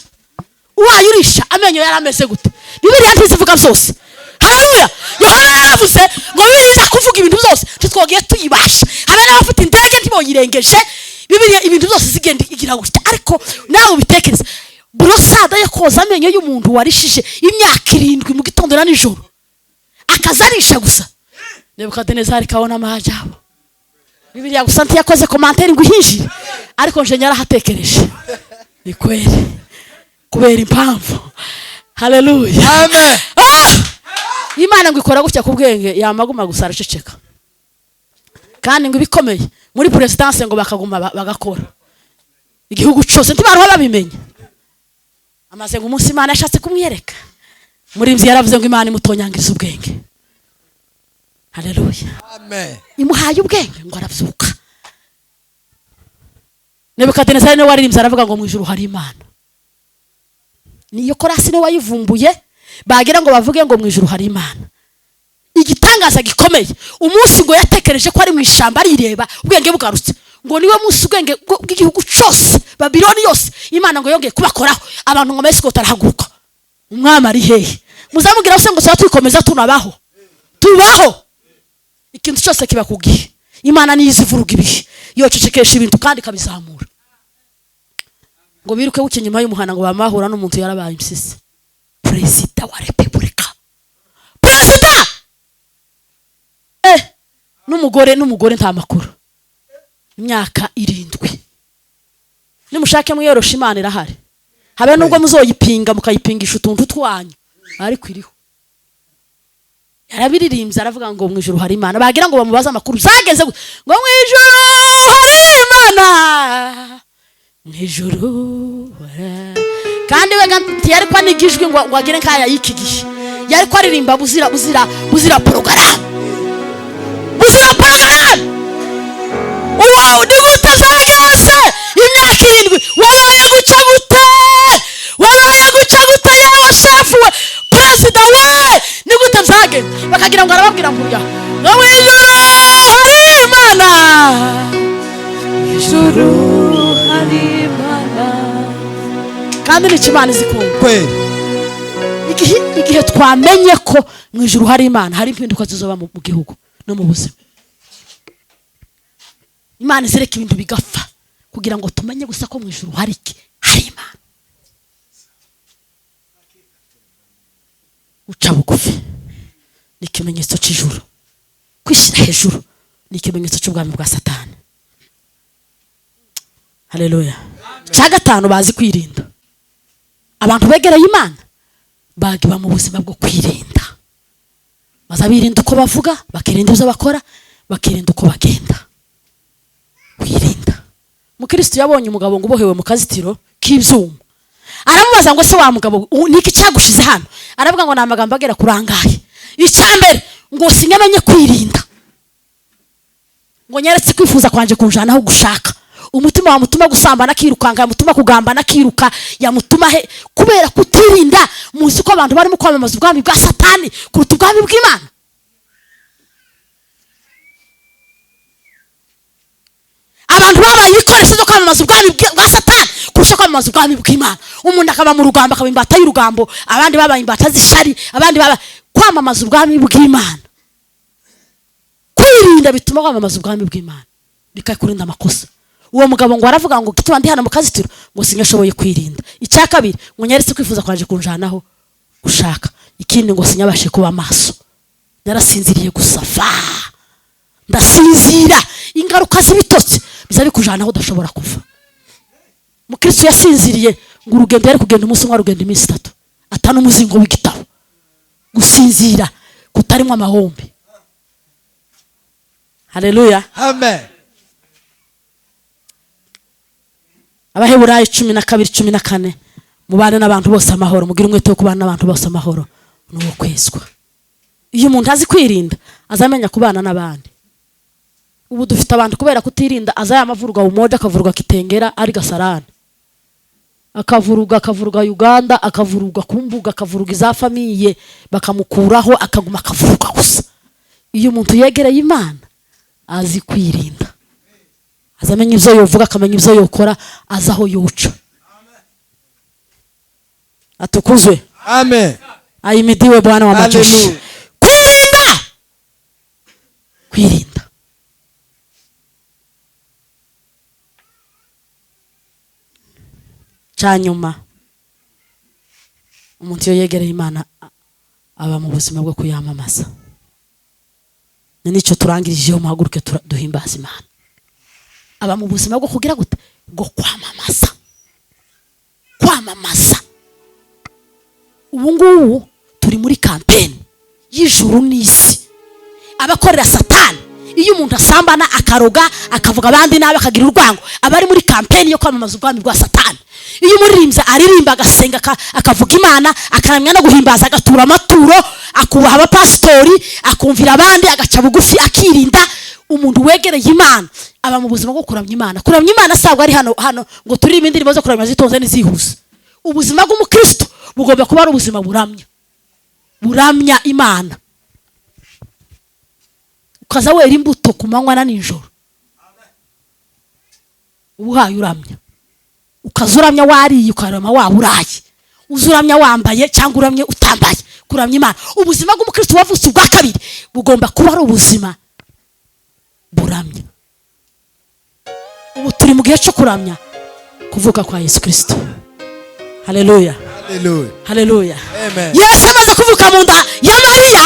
wayurisha, amenyo yarameze gute? Bibiliya ntizivuga byose. Haleluya! Yohana yaravuze ngo Bibiliya iza kuvuga ibintu byose ntitwogiye tuyibasha. Habe n'abafite indege ntiboyirengeje. Bibiliya ibintu byose zigenda igira gutya, ariko nawe ubitekereza, brosada yo koza amenyo y'umuntu warishije imyaka 7 mu gitondo na nijoro, akazarisha gusa. Nebukadinezari kabona amajyabo. Bibiliya gusa ntiyakoze commentaire ngo ihinjire, ariko nje nyarahatekereje ni kweli, kubera impamvu. Haleluya. Amen. Imana ngo ikora gutya ku bwenge, yamaguma gusa araceceka. Kandi ngo ibikomeye muri presidence ngo bakaguma bagakora igihugu cyose ntibaruha babimenya. Amaze ngo umunsi Imana yashatse kumwereka muri mzi, yaravuze ngo Imana imutonyangiriza ubwenge. Haleluya. Amen. Imuhaye ubwenge ngo arabyuka. Nebukadinezari niwe waririmbye aravuga ngo mu ijuru hari Imana. Niyo korasi niwe wayivumbuye, bagira ngo bavuge ngo mu ijuru hari Imana. Igitangaza gikomeye, umunsi ngo yatekereje ko ari mu ishyamba arireba, ubwenge bugarutse, ngo niwe munsi ubwenge bw'igihugu cyose, Babiloni yose, Imana ngo yongeye kubakoraho. Abantu ngo Mesikoti arahaguruka, umwami ari hehe? Muzamubwira se ngo tuba twikomeza tunabaho, tubaho. Ikintu cyose kiba ku gihe. Imana niyo izivuruga ibihe, yocecekesha ibintu kandi ikabizamura. Ngo biruke buke nyuma y'umuhana ngo bamahura n'umuntu yarabaye impyisi, perezida wa repubulika, perezida n'umugore nta makuru. Imyaka 7. Nimushake mwiyoroshe, Imana irahari. Habe nubwo muzoyipinga mukayipingisha utuntu twanyu, ariko iriho. Yarabiririmbye aravuga ngo mu ijuru hari Imana. Bagira ngo bamubaze amakuru zageze ngo mu ijuru hari Imana, mu ijuru. Kandi we ntiyari ko anigijwe ngo agire nkaya y'iki gihe, yari ko aririmba buzira, buzira, buzira porogaramu, buzira porogaramu. Uwo ni gute zageze imyaka 7? Wabaye guca gute? Wabaye guca gute? Yewe shefu we, perezida we, ni gute byageze? Bakagira ngo arababwira ngo ujya ngo mu ijuru hari Imana, ijuru hari Imana. Kandi ni Imana izikunda kweli. Igihe twamenye ko mu ijuru hari Imana, hari impinduka zizoba mu gihugu no mu buzima. Imana izereka ibintu bigapfa kugira ngo tumenye gusa ko mu ijuru hari iki? Hari Imana. Uca bugufi ni ikimenyetso cy'ijuru, kwishyira hejuru ni ikimenyetso cy'ubwami bwa Satani. Haleluya. Cya gatanu, bazi kwirinda. Abantu begereye Imana bagiba mu buzima bwo kwirinda, baza birinda uko bavuga, bakirinda ibyo bakora, bakirinda uko bagenda. Kwirinda. Mukristo yabonye umugabo ngo ubohewe mu kazitiro k'ibyuma, aramubaza ngo: "Se wa mugabo, niki cyagushize hano?" Aravuga ngo ni amagambo agera kuri angahe. Icya mbere ngo: "Sinyamenye kwirinda, ngo nyeretse kwifuza kwanje kunjana aho gushaka." Umutima wamutuma gusambana akirukanka, yamutuma kugambana akiruka, yamutuma he, kubera kutirinda. Muzi ko abantu barimo kwamamaza ubwami bwa Satani kuruta ubwami bw'Imana. Abantu babaye ibikoresho byo kwamamaza ubwami bwa Satani kurusha kwamamaza ubwami bw'Imana. Umuntu akaba mu rugambo, akaba imbata y'urugambo, abandi babaye imbata z'ishari, abandi baba kwamamaza ubwami bw'Imana. Kwirinda bituma kwamamaza ubwami bw'Imana, bikakurinda amakosa. Uwo mugabo ngo aravuga ngo: "Gituma ndi hano mu kazitiro, ngo sinyashoboye kwirinda. Icya kabiri ngo nyeretse kwifuza kwanje kunjanaho gushaka. Ikindi ngo sinyabashe kuba maso, narasinziriye gusa, fa ndasinzira." Ingaruka z'ibitotsi biza bikujana aho udashobora kuva. Mukristo yasinziriye ngo urugendo yari kugenda umunsi umwe arugenda iminsi 3, atana umuzingo w'igitabo. Gusinzira kutarimo amahombe. Haleluya. Amen. Abaheburayo 12:14: "Mubane n'abantu bose amahoro, mugire umwete wo kubana n'abantu bose amahoro n'uwo kwezwa." Iyo umuntu azi kwirinda, azamenya kubana n'abandi. Ubu dufite abantu kubera kutirinda, aza yamavurwa Umoja, akavurwa Kitengera, ari Gasarani, akavuruga, akavuruga Uganda, akavuruga ku mbuga, akavuruga iza famille, bakamukuraho, akaguma akavuruga gusa. Iyo umuntu yegereye Imana azi kwirinda, azamenya ibyo yovuga, akamenya ibyo yokora, azi aho yoca. Atukuzwe. Amen. Ahimidiwe Bwana wa majeshi. Hallelujah. Kwirinda, kwirinda. Cyanyuma, umuntu iyo yegereye Imana aba mu buzima bwo kuyamamaza. Ni nicyo turangirijeho. Muhaguruke duhimbaze Imana. Aba mu buzima bwo kugira gute? Bwo kwamamaza, kwamamaza. Ubu ngubu turi muri kampeni y'ijuru n'isi, abakorera Satani. Iyo umuntu asambana, akaroga, akavuga abandi nabi, akagira urwango, aba ari muri kampeni yo kwamamaza ubwami bwa Satani. Iyo umuririmbyi aririmba, agasenga, akavuga Imana, akaramya no guhimbaza, agatura amaturo, akubaha abapasitori, akumvira abandi, agaca bugufi, akirinda, umuntu wegereye Imana aba mu buzima bwo kuramya Imana. Kuramya Imana sabwo ari hano hano ngo turirimbe indirimbo zo kuramya zitonze n'izihuse. Ubuzima bw'umukristo bugomba kuba ari ubuzima buramya, buramya Imana, ukaza wera imbuto ku manywa na nijoro. Uba uhaye uramya, ukaza uramya wariye, ukarama waba uraye, uza uramya wambaye cyangwa uramye utambaye. Kuramya Imana, ubuzima bw'umukristo wavutse ubwa kabiri bugomba kuba ari ubuzima buramya. Ubu turi mu gihe cyo kuramya kuvuka kwa Yesu Kristo. Haleluya. Hallelujah. Haleluya. Amen. Yesu amaze kuvuka mu nda ya Mariya,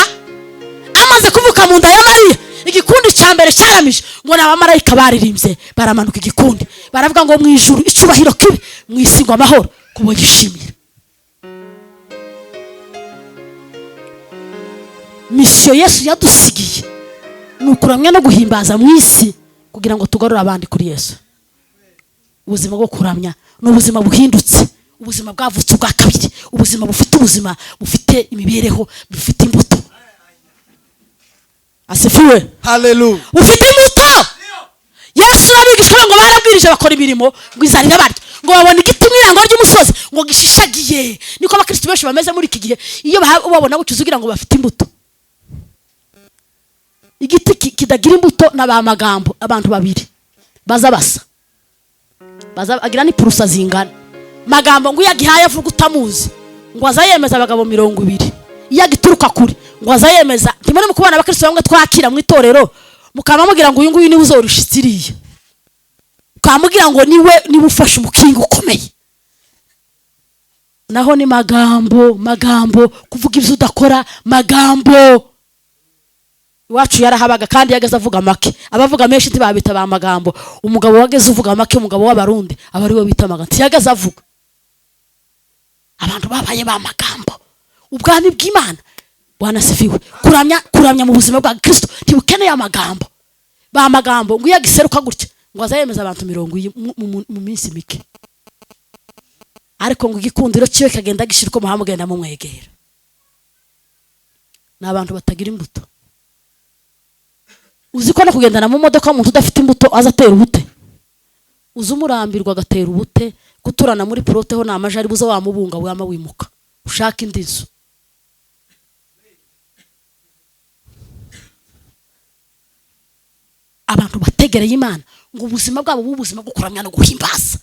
amaze kuvuka mu nda ya Mariya, igikundi cya mbere cyaramije ngo ni abamarayika baririmbye, baramanuka igikundi, baravuga ngo: "Mu ijuru icubahiro kibi, mu isi ngo amahoro kubo yishimira." Misiyo Yesu yadusigiye ni ukuramya no guhimbaza mu isi kugira ngo tugarure abandi kuri Yesu. Ubuzima bwo kuramya ni ubuzima buhindutse, ubuzima bwavutse ubwa kabiri, ubuzima bufite ubuzima, bufite imibereho, bufite imbuto. Asifiwe. Hallelujah. Bufite imbuto. Yesu n'abigishwa be ngo barabwirije, bakora imirimo, ngo izarira barya, ngo babona igiti mu irango ry'umusozi ngo gishishagiye. Niko abakristo benshi bameze muri iki gihe. Iyo babona bucuze ugira ngo bafite imbuto. Igiti kidagira imbuto na ba magambo. Abantu babiri baza basa, baza agira ni purusa zingana. Magambo ngo iyo agihaye avuga utamuzi, ngo aza yemeza abagabo 20. Iyo agituruka kure ngo aza yemeza. Ntimuri mu kubona abakristo bamwe twakira mu itorero, mukaba mubwira ngo uyu nguyu niwe uzorusha iriya, ukamubwira ngo niwe niba ufashe umukingo ukomeye. Naho ni magambo, magambo, kuvuga ibyo udakora, magambo. Iwacu yarahabaga kandi yageze avuga make, abavuga menshi ntibabita ba magambo. Umugabo wageze uvuga make, umugabo w'abarundi aba ariwe bita magambo, ntiyageze avuga. Abantu babaye ba magambo. Ubwami bw'Imana, Bwana sifiwe. Kuramya mu buzima bwa Kristo ntibukeneye amagambo. Ba magambo ngo iyo agiseruka gutya ngo azayemeza abantu mirongo iyi mu minsi mike, ariko ngo igikundiro cyiwe kagenda gishira uko muhamugenda mumwegera. Ni abantu batagira imbuto. Uzi ko no kugendana mu modoka umuntu udafite imbuto aza atera ubute, uzi umurambirwa agatera ubute. Guturana muri porote ho ni amajari, buza wamubunga wama wimuka ushaka indi nzu. Abantu bategereye Imana ngo ubuzima bwabo bube ubuzima bwo kuramya no guhimbaza.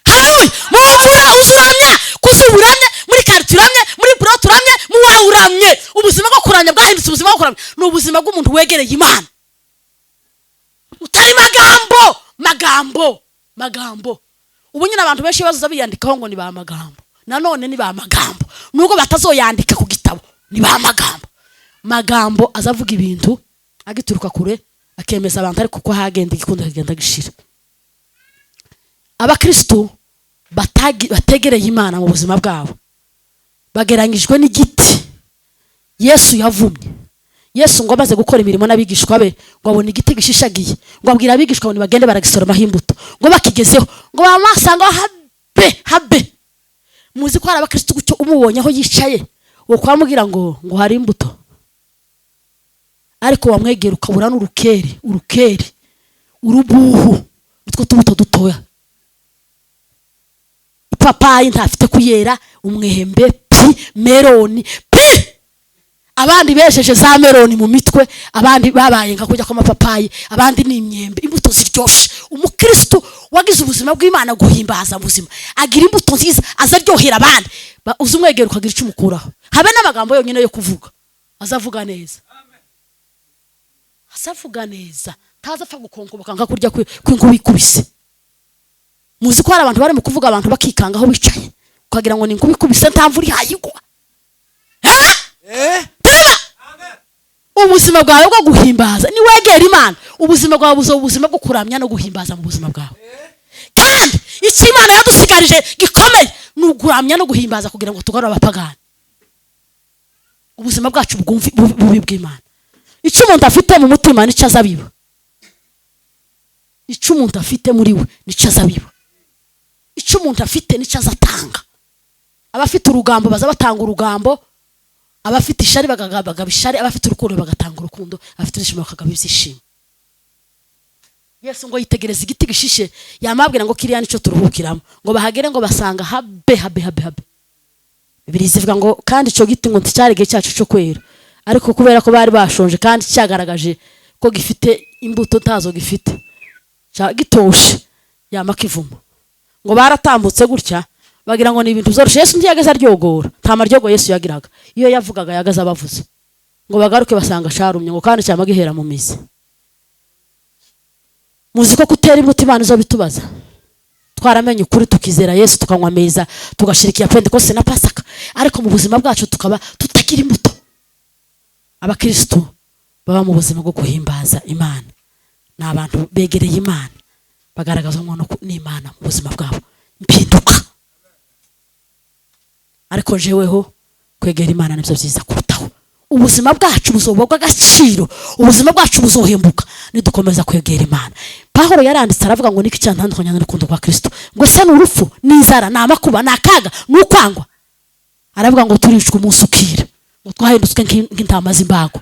Haleluya! Mu mvura uzuramya, kuzuba uramye, muri karitsiye uramye, muri porote uramye, mu wawe uramye. Ubuzima bwo kuramya bwahindutse ubuzima bwo kuramya. Ni ubuzima bw'umuntu wegereye Imana, utari magambo magambo magambo. Ubu nyine abantu benshi bazoza biyandikaho ngo ni ba magambo, nanone ni ba magambo nubwo batazoyandika ku gitabo, ni ba magambo. Magambo azavuga ibintu agituruka kure akemeza abantu, ariko uko hagenda igikunda kigenda gishira. Abakristo bategereye Imana mu buzima bwabo bageranyijwe n'igiti Yesu yavumye. Yesu ngo amaze gukora imirimo n'abigishwa be, ngo abone igiti gishishagiye, ngo abwira abigishwa ngo nibagende baragisoromaho imbuto. Ngo bakigezeho ngo bamasanga habe habe. Muzi ko hari abakristo gutyo, umubonye aho yicaye uwo kwamubwira ngo hari imbuto, ariko wamwegera ukabura n'urukeri, urukeri, urubuhu, nitwo tubuto dutoya. Ipapayi ntafite kuyera, umwembe pi, meloni pi. Abandi besheje za meloni mu mitwe, abandi babaye nka kujya kw'amapapayi, abandi ni imyembe, imbuto ziryoshe. Umukristo wagize ubuzima bw'Imana guhimbaza ubuzima, agira imbuto nziza, azaryohera abandi. Uzi umwegera ukagira icyo umukuraho, habe n'amagambo yonyine yo kuvuga, azavuga neza, azavuga neza, ntaza apfa gukonkoboka nka kurya kw'inkuba ikubise. Muzi ko hari abantu bari mu kuvuga abantu bakikanga aho bicaye, ukagira ngo ni inkuba ikubise, nta mvura ihayigwa. Reba ubuzima bwawe bwo guhimbaza, niwegera Imana ubuzima bwawe buzoba ubuzima bwo kuramya no guhimbaza mu buzima bwawe. Kandi icyo Imana yadusigarije gikomeye ni uguramya no guhimbaza, kugira ngo tugarure abapagani. Ubuzima bwacu bubi bw'Imana. Icyo umuntu afite mu mutima nicyo azabiba, icyo umuntu afite muri we nicyo azabiba, icyo umuntu afite nicyo azatanga. Abafite urugambo baza batanga urugambo, abafite ishari bagaba ishari, abafite urukundo bagatanga urukundo, abafite ibyishimo bakagaba ibyishimo. Yesu ngo yitegereze igiti gishishe, yamabwira ngo kiriya nicyo turuhukiramo. Ngo bahagere ngo basanga habe habe habe habe. Bibiliya ivuga ngo kandi icyo giti ngo nticyari igihe cyacu cyo kwera, ariko kubera ko bari bashonje kandi cyagaragaje ko gifite imbuto ntazo gifite, gitoshe, yama kivuma. Ngo baratambutse gutya bagira ngo ni ibintu byoroshye. Yesu ntiyageze aryogora, nta maryogo Yesu yagiraga, iyo yavugaga yagaze abavuze. Ngo bagaruke basanga carumye, ngo kandi cyama gihera mu mizi. Muzi ko kutera imbuto Imana izo bitubaza. Twaramenye ukuri tukizera Yesu, tukanywa ameza, tugashirikiya Pentekoste na Pasaka, ariko mu buzima bwacu tukaba tutagira imbuto. Abakristo baba mu buzima bwo guhimbaza Imana ni abantu begereye Imana, bagaragaza n'Imana mu buzima bwabo mpinduka. Ariko jeweho kwegera Imana nibyo byiza kurutaho. Ubuzima bwacu buzoba bw'agaciro, ubuzima bwacu buzohembuka nidukomeza kwegera Imana. Pawulo yaranditse aravuga ngo niki cyantandukanya n'urukundo rwa Kristo? Ngo se ni urupfu, ni inzara, ni amakuba, ni akaga, ni ukwangwa? Aravuga ngo turicwa umunsi ukira, ngo twahindutswe nk'intama z'imbago.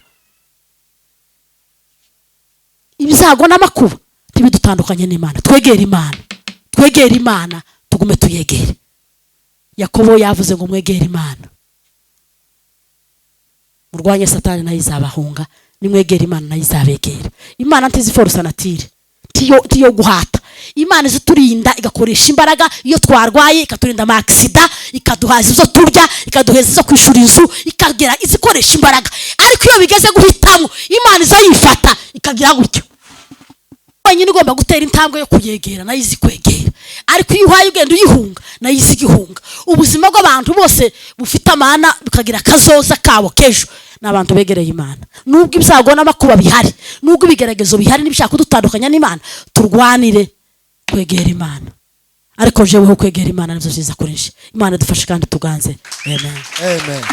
Ibyago n'amakuba ntibidutandukanye n'Imana. Twegere Imana, twegere Imana, tugume tuyegere. Yakobo yavuze ngo mwegere Imana, murwanye Satani nayo izabahunga, nimwegere Imana nayo izabegera. Imana ntizi force natire, tiyo guhata. Imana iziturinda igakoresha imbaraga iyo twarwaye, ikaturinda amaksida, ikaduhaza izo turya, ikaduheza izo kwishura inzu, ikagera izikoresha imbaraga. Ariko iyo bigeze guhitamo, Imana izayifata ikagira gutyo. Wenyine ugomba gutera intambwe yo kuyegera, nayo izi kwegera. Ariko iyo uhaye ugenda uyihunga, nayo izi igihunga. Ubuzima bw'abantu bose bufite amana bukagira akazoza kabo k'ejo Ni abantu begereye Imana. Nubwo ibyago n'amakuba bihari, nubwo ibigeragezo bihari n'ibishaka kudutandukanya n'Imana, turwanire kwegera Imana. Ariko jeweho kwegera Imana nibyo byiza kuri nje. Imana idufashe kandi tuganze. Amen. Amen.